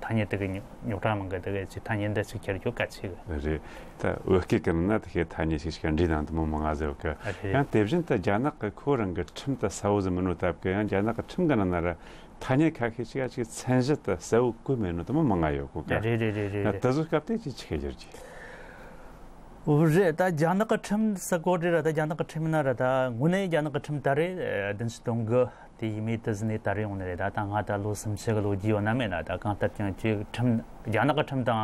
ཐ་སྙད་དེ་གི་རྙོག་དྲ་མང་གི་དེ་གི་ཅིག་ཐ་སྙད་འདི་ཅིག་ཁྱེར་རྒྱུ་གལ་ཆེ་གི་རེད། ད་བོད་སྐད་ཀྱི་ནང་ན་དེ་གི་ཐ་སྙད་ཞིག་ཞིག་འདྲི་དང་དུ་མོ་མང་ང་ཟེར་བ་གི་རེད། ཡང་དེ་བཞིན་དུ་རྒྱ་ནག་གི་ཁོ་རང་གི་ཁྲིམས་དུ་གསལ་བོ་ཟིག་མི་ནོ་སྟབས་གི་ཡང་རྒྱ་ནག་གི་ཁྲིམས་གི་ནང་ན་ར་ཐ་སྙད་ཁ་ཤས་ཤིག་ཅིག་མཚན་གཞི་དུ་གསལ་བོ་བཀོད་མེད་ནོ་དུ་མོ་མང་ང་ཡོད་གོ་གི་རེད་རེད་རེད་རེད། ད་དུ་བཟོ་སྐབས་དེ་ཅིག་ཆི་གི་འགྱུར་གྱི། འོ་རེད། ད་རྒྱ་ནག་གི་ཁྲིམས་ས་གོ་རེད་ར། ད་རྒྱ་ནག་གི་ཁྲིམས་ན་ར་ད་དངོས་གནས་རྒྱ་ནག་གི་ཁྲིམས་ད་རེད་བདུན་ཅུ་དོན་དགུ་དེ་ཡིན་མེད་དུ་ཟིན་ནས་ད་རེད་འོང་ནི་རེད། ད་ད་ང་ད་ལོ་སུམ་ཅུ་གི་ལོ་རྒྱུས་ཡོད་ན་མེད་ན་ད་གང་ལྟར་ཀྱང་ཁྱོད་ཁྲིམས་རྒྱ་ནག་གི་ཁྲིམས་དང་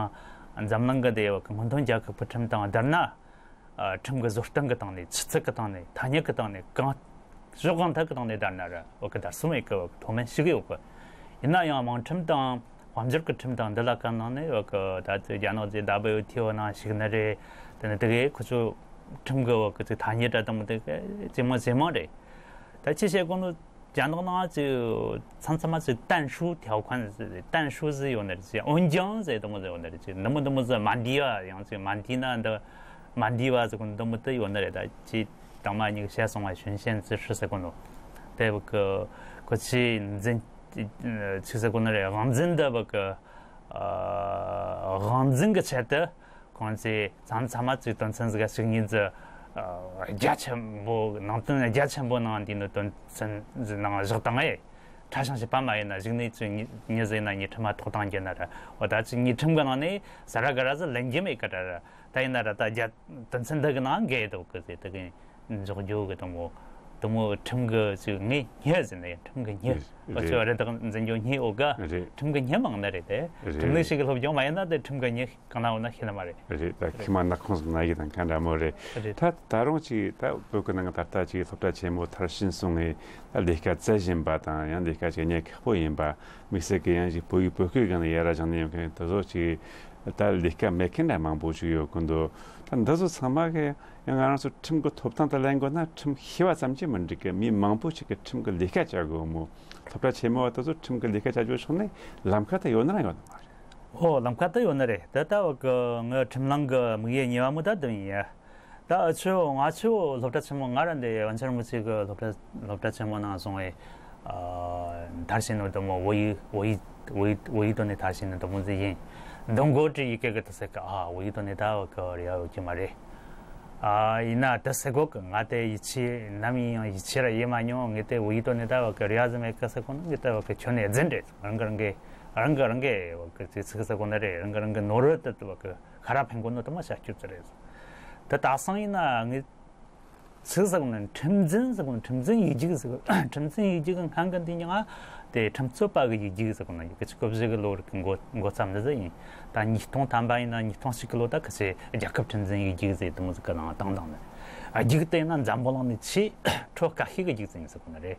འཛམ་གླིང་གི་དེ་སྔོན་ཐོན་རྒྱལ་ཁབ་ཀྱི་ཁྲིམས་དང་བསྡུར་ན། ཨ། ཁྲིམས་ཀྱི་བཟོ་སྟངས་ཀྱི་སྟེང་ནས། ཆུ་ཚད་ཀྱི་སྟེང་ནས། ཐ་སྙད་ཀྱི་སྟེང་ནས། གང་ཕྱོགས་གང་ཐད་ཀྱི་སྟེང་ནས་བསྡུར་ན་ར་བོད་ཀྱི་བསྡུར་ས་མེད་ཀི་མཐོ་དམན་ཞིག་ཡོད་གི། ཡིན་ན་ཡང་དམངས་ཁྲིམས་དང་དཔལ་འབྱོར་གྱི་ཁྲིམས་དང་འདི་ལ་ཀ་ནང་ནས་བོད་ཀྱི་ད་ལྟའི་རྒྱ་ནག་ཅིག་ཌབ་ལ་ཡུ་ཊི་ཨོ་ནང་ཞུགས་ནི་རེད། དེ་ནས་དེ་གའི་ཁོ་ཚོ་ཁྲིམས་ཀྱི་བོད་ཀྱི་ཅིག་ཐ་སྙད་འདྲ་དང་མོ་དེ་གའི་ཇེ་མང་ཇེ་མང་རེད། ད་ཅི་བྱེད་དགོས་ནོ། རྒྱ་ནག་ནང་ཅིག་མཚམས་མཚམས་མ་ཅིག་但书条款ཟེར། 但书ཟེར་ཡོད་ནི་རེད། ཅིག་འོན་ཀྱང་ཟེར་དུ་མོ་ཟེར་ཡོད་ནི་རེད། ཅིག་འདི་མོ་འདི་མོ་ཟེར་མ་འདི་བ། ཡང་ཅིག་མ་འདི་ན་འདི་མ་འདི་བ་ཟེར་གོ་འདི་མོ་དེ་ཡོད་ནི་རེད། ད་ཅིག་དང་མ་གཉིས་ཀྱི་བཤད་སོང་བ་ཞུན་ཤན་ཙི་ཧྲི་ཟེར་གོ་ནོ། དེ་བོད་ཀྱི་ཁོ་ཅིག་འཛིན་ཅིག་ཟེར་གོ་ནི་རེད། དབང་འཛིན་འདི་བོད་ཀྱི་ཨ་དབང་འཛིན་གྱི་ཆེད་དུ། ཁོང་ཚོས་མཚམས་མཚམས་མ་ཅིག་དོན་ཚན་ཟིག་ག་ཞུགས་ཉིན་ཙི། ཨ། རྒྱ་ཆེན་པོ་ནང་དོན་རྒྱ་ཆེན་པོ་ནང་འདི་ནི་དོན་ཚན་ཟིག་ནང་བཞག་བཏང་ངས། ཁྲ་ཤང་ཞིག་པ་མ་ཡིན་ན་གཞུག་ནས་ཅིག་ཉི་ཉི་ཟིག་ན་ཉི་ཁྲི་མ་ཐོག་བཏང་རྒྱུ་ན་ར། འོ་ད་ཅིག་ཉི་ཁྲིམས་གི་ནང་ནས་ཟ་ར་ག་ར་ཟིག་ལེན་རྒྱུ་མེད་ཀི་ར་ར། ད་ཡིན་ན་ར་ད་རྒྱ་དོན་ཚན་འདི་གི་ནང་འགལ་འདུག་གི་ཟེར་དེ་གི་འཇོག་རྒྱུ་གི་དུ་མོ། དུ་མོ་ཁྲིམས་གི་ཅིག་ངས་སྙི་ཟེར་ནས་ཁྲིམས་གི་སྙི། རེད། འོ་ཅོ་རེད། རེད་དག་འཛིན་རྒྱུ་སྙི་འོ་ག་རེད། ཁྲིམས་གི་སྙི་མང་ནི་རེད་དེ། རེད། ཁྲིམས་ལུགས་ཤིག་གི་སློབ་སྦྱོང་མ་ཡིན་ན་དེ་ཁྲིམས་གི་སྙི་གང་ན་འོ་ན་ཤེས་ནི་མ་རེད། རེད། ད་ཁྱི་མ་ནག་ཁོངས་སུ་ན་ཡི་དང་ག་འདྲ་མོ་རེད། རེད། ད་ད་རུང་ཅིག་ད་བོད་ཀྱི་ནང་ད་ལྟ་ཅིག་སློབ་གྲྭ་ཆེན་མོ་མཐར་ཕྱིན་སོང་ངས་ད་ལས་ཀ་བཙལ་བཞིན་པ་དང་ཡང་ལས་ཀ་ཅིག་གཉེར་ཁག་པོ་ཡིན་པ། དམིགས་བསལ་གྱི་ཡང་ཅིག་བོད་ཡིག་བོད་སྐད་སྒང་ནས་ཡར་ར་སྦྱངས་ནས་ཡོང་མཁན་དེ་ཚོ་ཅིག་ད་ལས་ཀ་མེད་མཁན་འདྲ་མང་པོ་ཞིག་ཡོད་ཀི་འདུག་ད་འདི་ཚོ་ཚང་མ་གི་ཡང་ང་རང་ཚོ་ཁྲིམས་ཀྱི་ཐོབ་ཐང་དུ་ལེན་དགོས་ན་ཁྲིམས་ཤེས་པ་ཙམ་གྱིས་མི་འགྲིག་གི། མི་མང་པོ་ཞིག་གིས་ཁྲིམས་ཀྱི་ལས་ཀ་བྱ་དགོས་མོད། སློབ་གྲྭ་ཆེན་མོ་བ་དེ་ཚོ་ཁྲིམས་ཀྱི་ལས་ཀ་བྱ་རྒྱུ་ཕྱོགས་ནས་ལམ་ཁ་དེ་ཡོད་ན་ཡོད་ནི་མ་རེད། ཨོ། ལམ་ཁ་དེ་ཡོད་ནི་རེད། དེ་ལྟ་བུ་གི་ངའི་ཁྲིམས་ལམ་གི་དམིགས་ཡུལ་གཉིས་པ་མོ་ད་དེ་ཡིན་ཡ། ད་ཨ་ཆོ་ང་ཆོ་སློབ་གྲྭ་ཆེན་མོ་ང་ར་འདི་ཝང་ཆེན་རིན་པོ་ཆེ་གི་སློབ་གྲྭ་སློབ་གྲྭ་ཆེན་མོ་ནང་སོང་བས། ཨ། མཐར་ཕྱིན་ནོ་དུ་མོ་བོད་ཡིག་བོད་ཡིག་བོད་ཡིག་བོད་ཡིག་ཐོག་ནས་མཐར་ཕྱིན་ནོ་དུ་མོ་ཟིག་ཡིན། འདི་མགོ་ཁྲིད་ཡི་གེ་གི་དུ་ཟེར་གི། ཨ། བོད་ཡིག་ཐོག་ནས་ད་བ་གི་རེ་བ་ཡོད་ཀྱི་མ་རེད། ཨ། ཡིན་ན་དུ་ཟེར་གོ་གི། ང་དེ་ཡིད་ཆེས་ནམ་ཡིན་ཡང་ཡིད་ཆེས་ར་ཡེ་མ་མྱོང་། ངས་དེ་བོད་ཡིག་ཐོག་ནས་ད་བ་གི་རེ་བ་ཟིག་མེད་གི་ཟེར་གོ་ནོ། ངས་ད་བ་གི་ཁྱོན་ནས་རྫུན་རེད། རང་གི་རང་གི་རང་གི་རང་གི་བ་གི་ཚིག་ཚིག་ཟེར་གོ་ནི་རེད། རང་གི་རང་གི་ནོར་བུ་དུ་བ་གི་ཁ་ར་འཕེན་གོ་ནོ་དུ་མ་བྱ་སྤྱོད་ཚོ་རེད། དེ་དག་སང་ཡིན་ན་ངས་ཚིག་ཟེར་གོ་ནི་ཁྲིམས་འཛིན་ཟེར་གོ་ནི། ཁྲིམས་འཛིན་ཡིག་རྒྱུགས་ཟེར་གོ། ཁྲིམས་འཛིན་ཡིག་རྒྱུགས་སྔ་འགན་དེ་ཉིད་ང་དེ་ཁྲིམས་རྩོད་པ་གི་ཡིག་རྒྱུགས་ཟེར་གོ་ནི། ཡི་གེ་གཅིག་དགུ་བཞི་གི་ལོ་རིག་གི་འགོ་འགོ་བརྩམས་ནི་ཟིག་ཡིན། ད་ཉིས་སྟོང་ཐམ་པ་ཡིན་ན་ཉིས་སྟོང་གཅིག་གི་ལོ་ད་ཁི་ཆེ་རྒྱལ་ཁབ་ཁྲིམས་འཛིན་ཡིག་རྒྱུགས་ཟེར་དུ་མོ་ཟིག་གི་ནང་བཏང་བཏང་ནི། རྒྱུགས་དེ་ཡིན་ན་འཛམ་བུ་གླིང་ནས་ཆེས་ཁྲོ་དཀའ་ཤོས་གི་རྒྱུགས་ཟིག་ཡིན་ཟེར་གོ་ནི་རེད།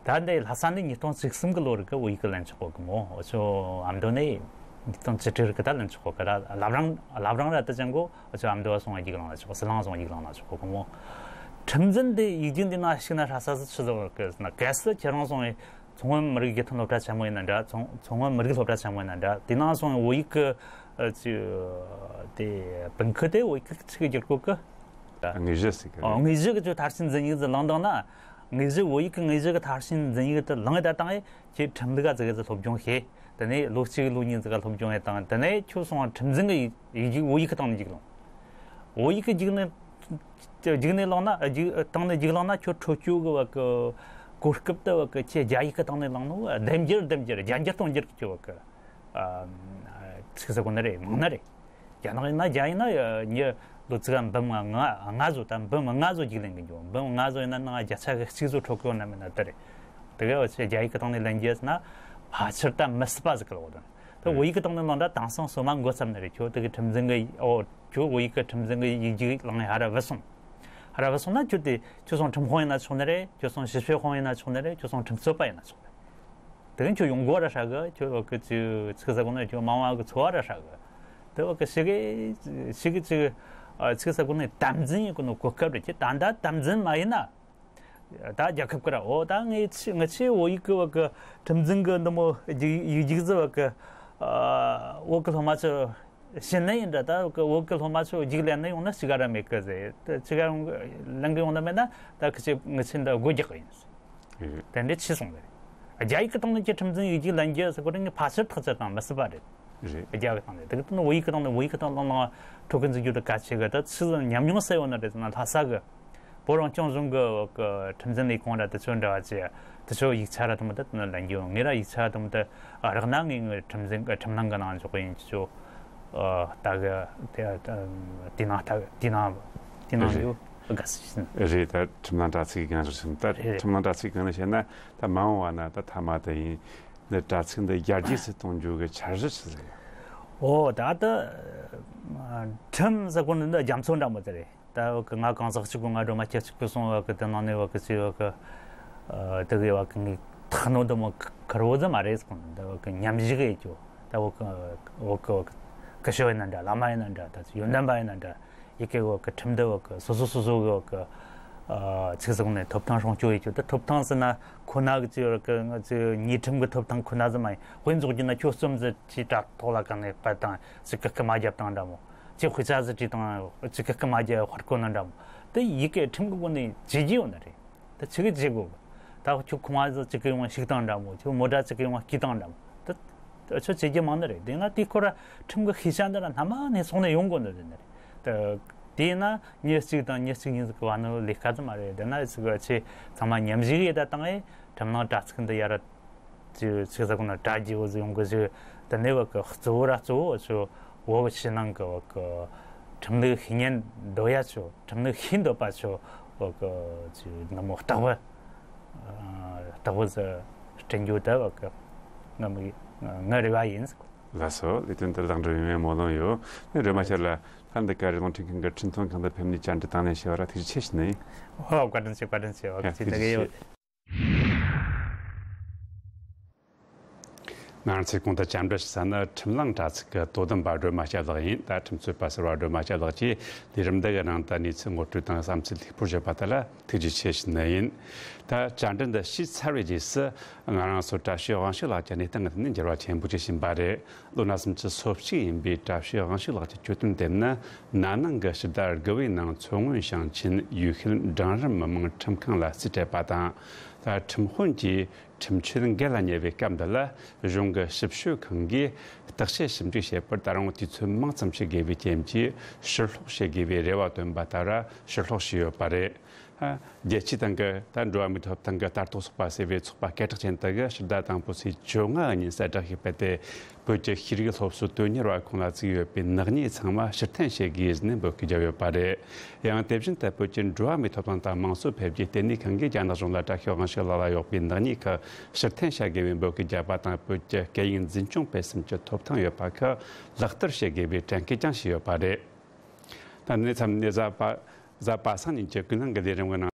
ད་འདི་ལྷ་ས་ནས་ཉིས་སྟོང་བཅུ་གསུམ་གི་ལོ་རིག་གི་བོད་ཡིག་གི་ལེན་ཆོག་གོ་གི་མོ། འུ་ཆོ་ཨ་མདོ་ནས་ཉིས་སྟོང་བཅུ་དྲུག་རིག་གི་ད་ལེན་ཆོག་གོ་གི། ད་བླ་བྲང་བླ་བྲང་ར་ད་ཅང་གོ། འུ་ཆོ་ཨ་མདོ་བ་སོང་བ་ཡིག་ལང་ལ་ཆོག་གོ། ཟི་ལིང་སོང་བ་ཡིག་ལང་ལ་ཆོག་གོ་གི་མོ། ཁྲིམས་འཛིན་འདི་ཡིག་རྒྱུགས་འདི་ན་ཞིག་ན་ཧྲ་ས་ཟི་ཆི་ཟི་བར་གི་ཟི་ན་གལ་སྲིད་ཁྱེད་རང་སོང་བས་མཚོ་སྔོན་མི་རིགས་སྒེར་ཐོན་སློབ་གྲྭ་ཆེན་མོ་ཡིན་ན་འདྲ། མཚོ་མཚོ་སྔོན་མི་རིགས་སློབ་གྲྭ་ཆེན་མོ་ཡིན་ན་འདྲ། དེ་ནང་སོང་བས་བོད་ཡིག་གི་ཨ་ཅི་དེ་པིན་ཁི་དེ་བོད་ཡིག་གི་ཆི་གི་བསྒྱུར་གོ་གི། དངོས་གཞི་ཟེར་གི་རེད། ཨོ། དངོས་གཞི་གི་ཁྱོད་མཐར་ཕྱིན་འཛིན་ཡིག་ཟིག་བླངས་བཏང་ན། དངོས་གཞི་བོད་ཡིག་གི་དངོས་གཞི་གི་མཐར་ཕྱིན་འཛིན་ཡིག་དེ་བླངས་ཡོད་ད་བཏང་ཡས་ཁྱེད་ཁྲིམས་ལུགས་ག་ཟིག་གི་ཟིག་སློབ་སྦྱོང་བྱས། དེ་ནས་ལོ་གཅིག་ལོ་གཉིས་ཟིག་ག་སློབ་སྦྱོང་ཡོད་བཏང་། དེ་ནས་ཁྱོད་སོང་བ་ཁྲིམས་འཛིན་གི་ཡིག་ཡིག་རྒྱུགས་བོད་ཡིག་གི་སྟེང་ནས་རྒྱུགས་བླངས། བོད་ཡིག་གི་རྒྱུགས་ནས་རྒྱུགས་ནས་བླངས་ན་རྒྱུགས་སྟེང་ནས་རྒྱུགས་བླངས་ན་ཁྱོད་ཁྲོ་སྐྱོ་གི་བ་གི་གོ་སྐབས་དེ་བ་གི་ཁྱེད་རྒྱ་ཡིག་གི་སྟེང་ནས་བླངས་ནོ་ལྡན་འགྱུར་ལྡན་འགྱུར་རྒྱས་འགྱུར་གཏོང་འགྱུར་གི་ཁྱོད་བ་གི། ཨ། ཚིག་ཟེར་གོ་ནི་རེད། མང་ནི་རེད། རྒྱ་ནག་ཡིན་ན་རྒྱ་ཡིན་ན་ཉི་ལོ་ཙིག་ག་འབུམ་ལྔ་ལྔ་བཟོ། ད་འབུམ་ལྔ་བཟོ་རྒྱུགས་ལེན་གི་འགྱོ། འབུམ་ལྔ་བཟོ་ཡིན་ན་ནང་བརྒྱ་ཆ་གི་གཅིག་བཟོ་འཕྲོད་གི་ཡོད་ན་མེད་ན་དེ་རེད། དེ་ག་བ་ཆེ་རྒྱ་ཡིག་གི་སྟེང་ནས་ལེན་རྒྱུ་ཟེར་ན་ཕལ་ཆེར་ད་མི་སྲིད་པ་ཟིག་གི་ལོག་དོན། ད་བོད་ཡིག་གི་སྟེང་ནས་ལོག་འདྲ་དེང་སང་སོ་མ་འགོ་བརྩམས་ནི་རེད། ཁྱོད་དེ་གི་ཁྲིམས་འཛིན་གི་ཨོ་ཁྱོད་བོད་ཡིག་གི་ཁྲིམས་འཛིན་གི་ཡིག་རྒྱུགས་བླངས་ཡས་ཧ་ར་བུད་སོང་། ཧ་ར་བུད་སོང་ན་ཁྱོད་དེ་ཁྱོད་སོང་ཁྲིམས་དཔོན་ཡིན་ན་ཆོག་ནི་རེད། ཁྱོད་སོང་ཞིབ་དཔྱོད་དཔོན་ཡིན་ན་ཆོག་ནི་རེད། ཁྱོད་སོང་ཁྲིམས་རྩོད་པ་ཡིན་ན་ཆོག་ནི་རེད། དེ་གི་ཁྱོད་ཡོང་གོ་ར་ཧྲ་གི། ཁྱོད་བ་གི་ཅིག་ཚིག་ས་གོ་ནས་ཁྱོད་མང་བ་གི་འཚོ་བ་ར་ཧྲ་གི། དེ་བ་གི་ཞིག་གི་ཞིག་གི་ཅིག་ཨ་ཚིག་ས་གོ་ནས་དམ་འཛིན་ཡིན་གི་ནོ་གོ་སྐབས་རེད། ཁྱེད་ད་ལྟ་དམ་འཛིན་མ་ཡིན་ན། ད་རྒྱལ་ཁབ་ཀྱི་ར་འོ་ད་ངས་ཆི་ངས་ཆི་བོད་ཡིག་གི་བ་གི་ཁྲིམས་འཛིན་གི་འདི་མོ་ཡིག་ཡིག་རྒྱུགས་ཟི་བ་གི་ཨ་བོད་གི་སློབ་མ་ཚོ་ཤེས་ནི་ཡིན་འདྲ། ད་བོད་གི་སློབ་མ་ཚོ་རྒྱུགས་ལེན་ནི་ཡོང་ན་ཅི་ག་ར་མེད་གི་ཟེར། ད་ཅི་ག་ལེན་གི་ཡོང་ན་མེད་ན་ད་ཁི་ཆི་ངི་ཆི་འདི་སྒོ་རྒྱག་གི་ཡིན་ཟེར། དེ་འདྲ་ཆི་སོང་གི་རེད། རྒྱ་ཡིག་གི་སྟེང་ནས་ཀྱི་ཁྲིམས་འཛིན་ཡིག་རྒྱུགས་ལེན་རྒྱུ་ཟེར་གོ་རེ་ངས་ཕལ་ཆེར་ཐག་ཆོད་དང་མི་སྲིད་པ་རེད། རེད། རྒྱ་གི་སྟེང་ནས་དེ་གི་སྟེང་ནས་བོད་ཡིག་གི་སྟེང་ནས་བོད་ཡིག་གི་སྟེང་ལོང་ལོང་ཕྲུ་གུ་འཛིན་རྒྱུ་དེ་གལ་ཆེ་གི། ད་ཆི་ཟིག་ཉམས་མྱོང་གསལ་བོ་ནི་རེད་ཟེར་ན་ལྷ་ས་གི་བོད་རང་སྐྱོང་ལྗོངས་གི་གི་ཁྲིམས་འཛིན་ལས་ཁུངས་ར་དེ་ཚོ་འདྲ་བ་ཅི་དེ་ཚོ་ཡིག་ཆ་ར་དུ་མ་དེ་ལེན་རྒྱུ། ངས་ར་ཡིག་ཆ་དུ་མ་དེ་རག་ན་ངས་ངའི་ཁྲིམས་འཛིན་གི་ཁྲིམས་ནང་གི་ནང་འཇོག་གི་ཡིན། ཅི་ཆོ་ད་གི་དེ་དེ་ནང་ད་དེ་ནང་དེ་ནང་རེད། ཡོད་དགའ་སི་ཤིན། རེད། ད་ཁྲིམས་ལང་དྲ་ཚིགས་གང་ཞིག་ཟིན། ད་རེད། ཁྲིམས་ལང་དྲ་ཚིགས་གང་ནས་བཤད་ན་ད་མ་འོངས་བ་ན་ད་ཐ་མ་དེ་ཡིན། འདི་དྲ་ཚིགས་འདི་ཡར་རྒྱས་སུ་གཏོང་རྒྱུ་གི་འཆར་གཞི་ཆི་ཟིག་ཡོད། ཨོ་ད་ད་ཁྲིམས་ཟེར་གོ་ནི་འདི་རྒྱ་མཚོ་འདྲ་མོ་དེ་རེད། ད་ང་གང་ཟག་གཅིག་པུ་ང་སྒྲོལ་མ་སྐྱབས་གཅིག་པུ་སོང་བ་གི་དེ་ནང་ནས་བ་གི་ཅི་བ་གི་དེ་གི་བ་གི་ངའི་ཐག་ནོ་འདི་མོ་ཁར་བོ་ཟིག་མ་རེད་ཟེར་གོ་ནི་འདི་བ་གི་ཉམས་ཞིབ་ཡེད་རྒྱུ། ད་བ་གི་བ་གི་བ་གི་སྐུ་ཞབས་ཡིན་ན་འདྲ། བླ་མ་ཡིན་ན་འདྲ། ད་ཡོན་ཏན་པ་ཡིན་ན་འདྲ། ཡི་གེ་བ་གི་ཁྲིམས་འདི་བ་གི་སོ་སོ་སོ་སོ་གི་བ་གི་ཚིག་ཟུང་ནས་ཐོབ་ཐང་སྲུང་སྐྱོབ་ཡེད་རྒྱུ། ད་ཐོབ་ཐང་ཟེར་ན་ཁོ་ན་གི་ཅི་བ་གི་ང་ཚོའི་ཉེས་ཁྲིམས་གི་ཐོབ་ཐང་ཁོ་ན་ཟིག་མ་ཡིན། དཔེ་འཇོག་རྒྱུ་ན་ཁྱོད་རྩོམ་ཟིག་ཅིག་དྲ་ཐོག་ལ་གང་ནས་བལྟས་དང་ཅིག་གི་སྐུ་མ་རྒྱབ་དང་འདྲ་མོ། ཅིག་དཔེ་ཆ་ཟིག་བྲིས་དང་ཅིག་གི་སྐུ་མ་རྒྱབ་ཧོར་གོ་ན་འདྲ་མོ། དེ་ཡི་གེ་ཁྲིམས་གི་སྒོ་ནས་བྱེད་རྒྱུ་ཡོད་ན་རེད། ད་ཆི་གི་བྱེད་དགོས། ད་ཁྱོད་ཁང་བ་ཟིག་ཅིག་གི་ཡོང་བ་ཞིག་དང་འདྲ་མོ། ཁྱོད་མོ་ཊ་ཅིག་གི་ཡོང་བ་སྐྱིད་དང་འདྲ་མོ། ད་ད་ཆོ་བྱེད་རྒྱུ་མང་ནི་རེད། དེ་ན་དེའི་སྐོར་ལ་ཁྲིམས་གི་ཤེས་བྱ་འདི་ལ་སྣ་མ་ནས་སོང་ནས་ཡོང་དགོས་ནི་རེད་ནི་རེད། ད་དེས་ན་མྱི་གཅིག་དང་མྱི་གཅིག་གཉིས་ཟིག་གི་བར་ནི་ལས་ཀ་ཟིག་མ་རེད། དེ་ན་ཟིག་གི་ཆེ་ཚང་མ་མཉམ་ཞུགས་ཡེད་ད་བཏང་ཨེ་ཁྲིམས་ནང་དྲ་ཚིགས་འདི་ཡར་ཅིག་ཚིག་ཟ་གོ་ན་དྲ་རྒྱའི་འོག་ཟིག་ཡོང་གི་ཟིག་དེ་ནས་བ་གི་གཙོ་བོ་ར་གཙོ་བོ་ཆོ་བོད་ཕྱི་ནང་གི་བ་གི་ཁྲིམས་ལུགས་ཤེས་ཉན་འདོད་ཡ་ཆོ། ཁྲིམས་ལུགས་ཤེས་འདོད་པ་ཆོ་བ་གི་ཅིག་ནི་མོ་རྟག་པར་རྟག་པར་ཟིག་སྐྲུན་རྒྱུ་དེ་བ་གི་ང་མི་ང་རེ་བ་ཡིན། ལགས་སོ། ལས་དོན་དེ་ལེགས་འགྲུབ་ཡོང་བའི་སྨོན་ལམ་ཡོད། ངས་སྒྲོལ་མ་ཁྱེད་ལ་ལྷན་དུ་བཀའ་རེ་རླུང་འཕྲིན་ཁང་གི་འཕྲིན་ཐུང་ཁང་དུ་ཕེབས་ནས་བཅར་འདྲི་དང་ལེན་བྱས་པ་ལ་ཐུགས་རྗེ་ཆེ་ཞུ་ནི་ཡིན། ཨོ་བཀའ་དྲིན་ཆེ། བཀའ་དྲིན་ཆེ། ཨོ་ཡ་ཁྱེད་ཐུགས་རྗེ་ཆེ། ད་གི་ཡོད། ང་རང་ཚོས་གོང་དུ་བཅར་འདྲི་ཞུ་ས་ནི་ཁྲིམས་ལང་དྲ་ཚིགས་ཀྱི་དོ་དམ་པ་སྒྲོལ་མ་སྐྱབས་ལགས་ཡིན། ད་ཁྲིམས་རྩོད་པ་ཟུར་པ་སྒྲོལ་མ་སྐྱབས་ལགས་ཀྱིས་ལས་རིམ་འདི་གི་ནང་དུ་གནས་ཚུལ་ངོ་སྤྲོད་དང་བསམ་ཚུལ་ལྷུག་པོར་བརྗོད་པ་དེ་ལ་ཐུགས་རྗེ་ཆེ་ཞུ་ནི་ཡིན། ད་བཅར་འདྲི་འདི་ཞུས་ཚར་བའི་རྗེས་སུ་ང་རང་ཚོ་བཀྲ་ཤིས་དབང་ཕྱུག་ལགས་ཀྱི་གནས་སྟངས་ཀྱི་ཐད་ནས་འགྱུར་བ་ཆེན་པོ་ཅིག་ཕྱིན་པ་རེད། ལོ་ན་སུམ་ཅུ་སོ་གཅིག་ཡིན་པའི་བཀྲ་ཤིས་དབང་ཕྱུག་ལགས་ཀྱི་གྱོད་དོན་དེ་ནི་ན་ནིང་གི་ཕྱི་ཟླ་དགུ་བའི་ནང་མཚོ་སྔོན་ཞིང་ཆེན་ཡུལ་ཤུལ་འབྲིང་རིམ་མི་དམངས་ཁྲིམས་ཁང་ལ་རྩིས་སྤྲད་པ་དང་། ད་ཁྲིམས་དཔོན་གྱིས་ཁྲིམས་ཆོད་འགལ་ལ་ཉེ་བའི་སྐབས་འདི་ལ་གཞུང་གི་ཞིབ་དཔྱོད་ཁང་གིས་བརྟག་དཔྱད་ཞིབ་འཇུག་བྱེད་པར་ད་རུང་དུས་ཚོད་མང་ཙམ་ཞིག་དགོས་པའི་རྐྱེན་གྱིས་ཕྱིར་སློག་བྱེད་དགོས་པའི་རེ་བ་བཏོན་པ་ལྟར་ཕྱིར་སློག་བྱས་ཡོད་པ་རེད། རྒྱལ་སྤྱིའི་སྟེང་གི་ད་འགྲོ་བ་མིའི་ཐོབ་ཐང་གི་ལྟ་རྟོག་ཚོགས་པ་ཟེར་བའི་ཚོགས་པ་སྐད་གྲགས་ཅན་དག་གིས་ཕྱི་ཟླ་དང་པོའི་ཚེས་བཅོ་ལྔ་ཉིན་གསལ་བསྒྲགས་ཤིག་སྤེལ་ཏེ། བོད་ཀྱི་ཤེས་རིག་སློབ་གསོའི་དོན་གཉེར་བ་ཁོངས་ལ་བཙུགས་ཡོད་པའི་ནག་ཉེས་ཚང་མ་ཕྱིར་འཐེན་བྱེད་དགོས་ཟེར་ནས་འབོད་སྐུལ་བརྒྱབ་ཡོད་པ་རེད། ཡང་དེ་བཞིན་དུ་བོད་ཀྱི་འགྲོ་བ་མིའི་ཐོབ་ཐང་དང་དམངས་གཙོ་འཕེལ་རྒྱས་ལྟེ་གནས་ཁང་གིས་རྒྱ་ནག་གཞུང་ལ་བཀྲ་ཤིས་དབང་ཕྱུག་ལགས་ལ་ཡོད་པའི་ནག་ཉེས་ཁག་ཕྱིར་འཐེན་བྱ་དགོས་པའི་འབོད་སྐུལ་བརྒྱབ་པ་དང་། བོད་ཀྱི་སྐད་ཡིག་འཛིན་སྐྱོང་སྤེལ་གསུམ་གྱི་ཐོབ་ཐང་ཡོད་པ་ཁག་ལག་བསྟར་བྱེད་དགོས་པའི་དྲན་སྐུལ་ཀྱང་བྱས་ཡོད་པ་རེད། ད་ནི་མཚམས་ནས་གཟའ་པ་གཟའ་པ་སངས་ཉིན་གྱི་ཀུན་གླེང་གི་ལས་རིམ་གྱི་ནང་།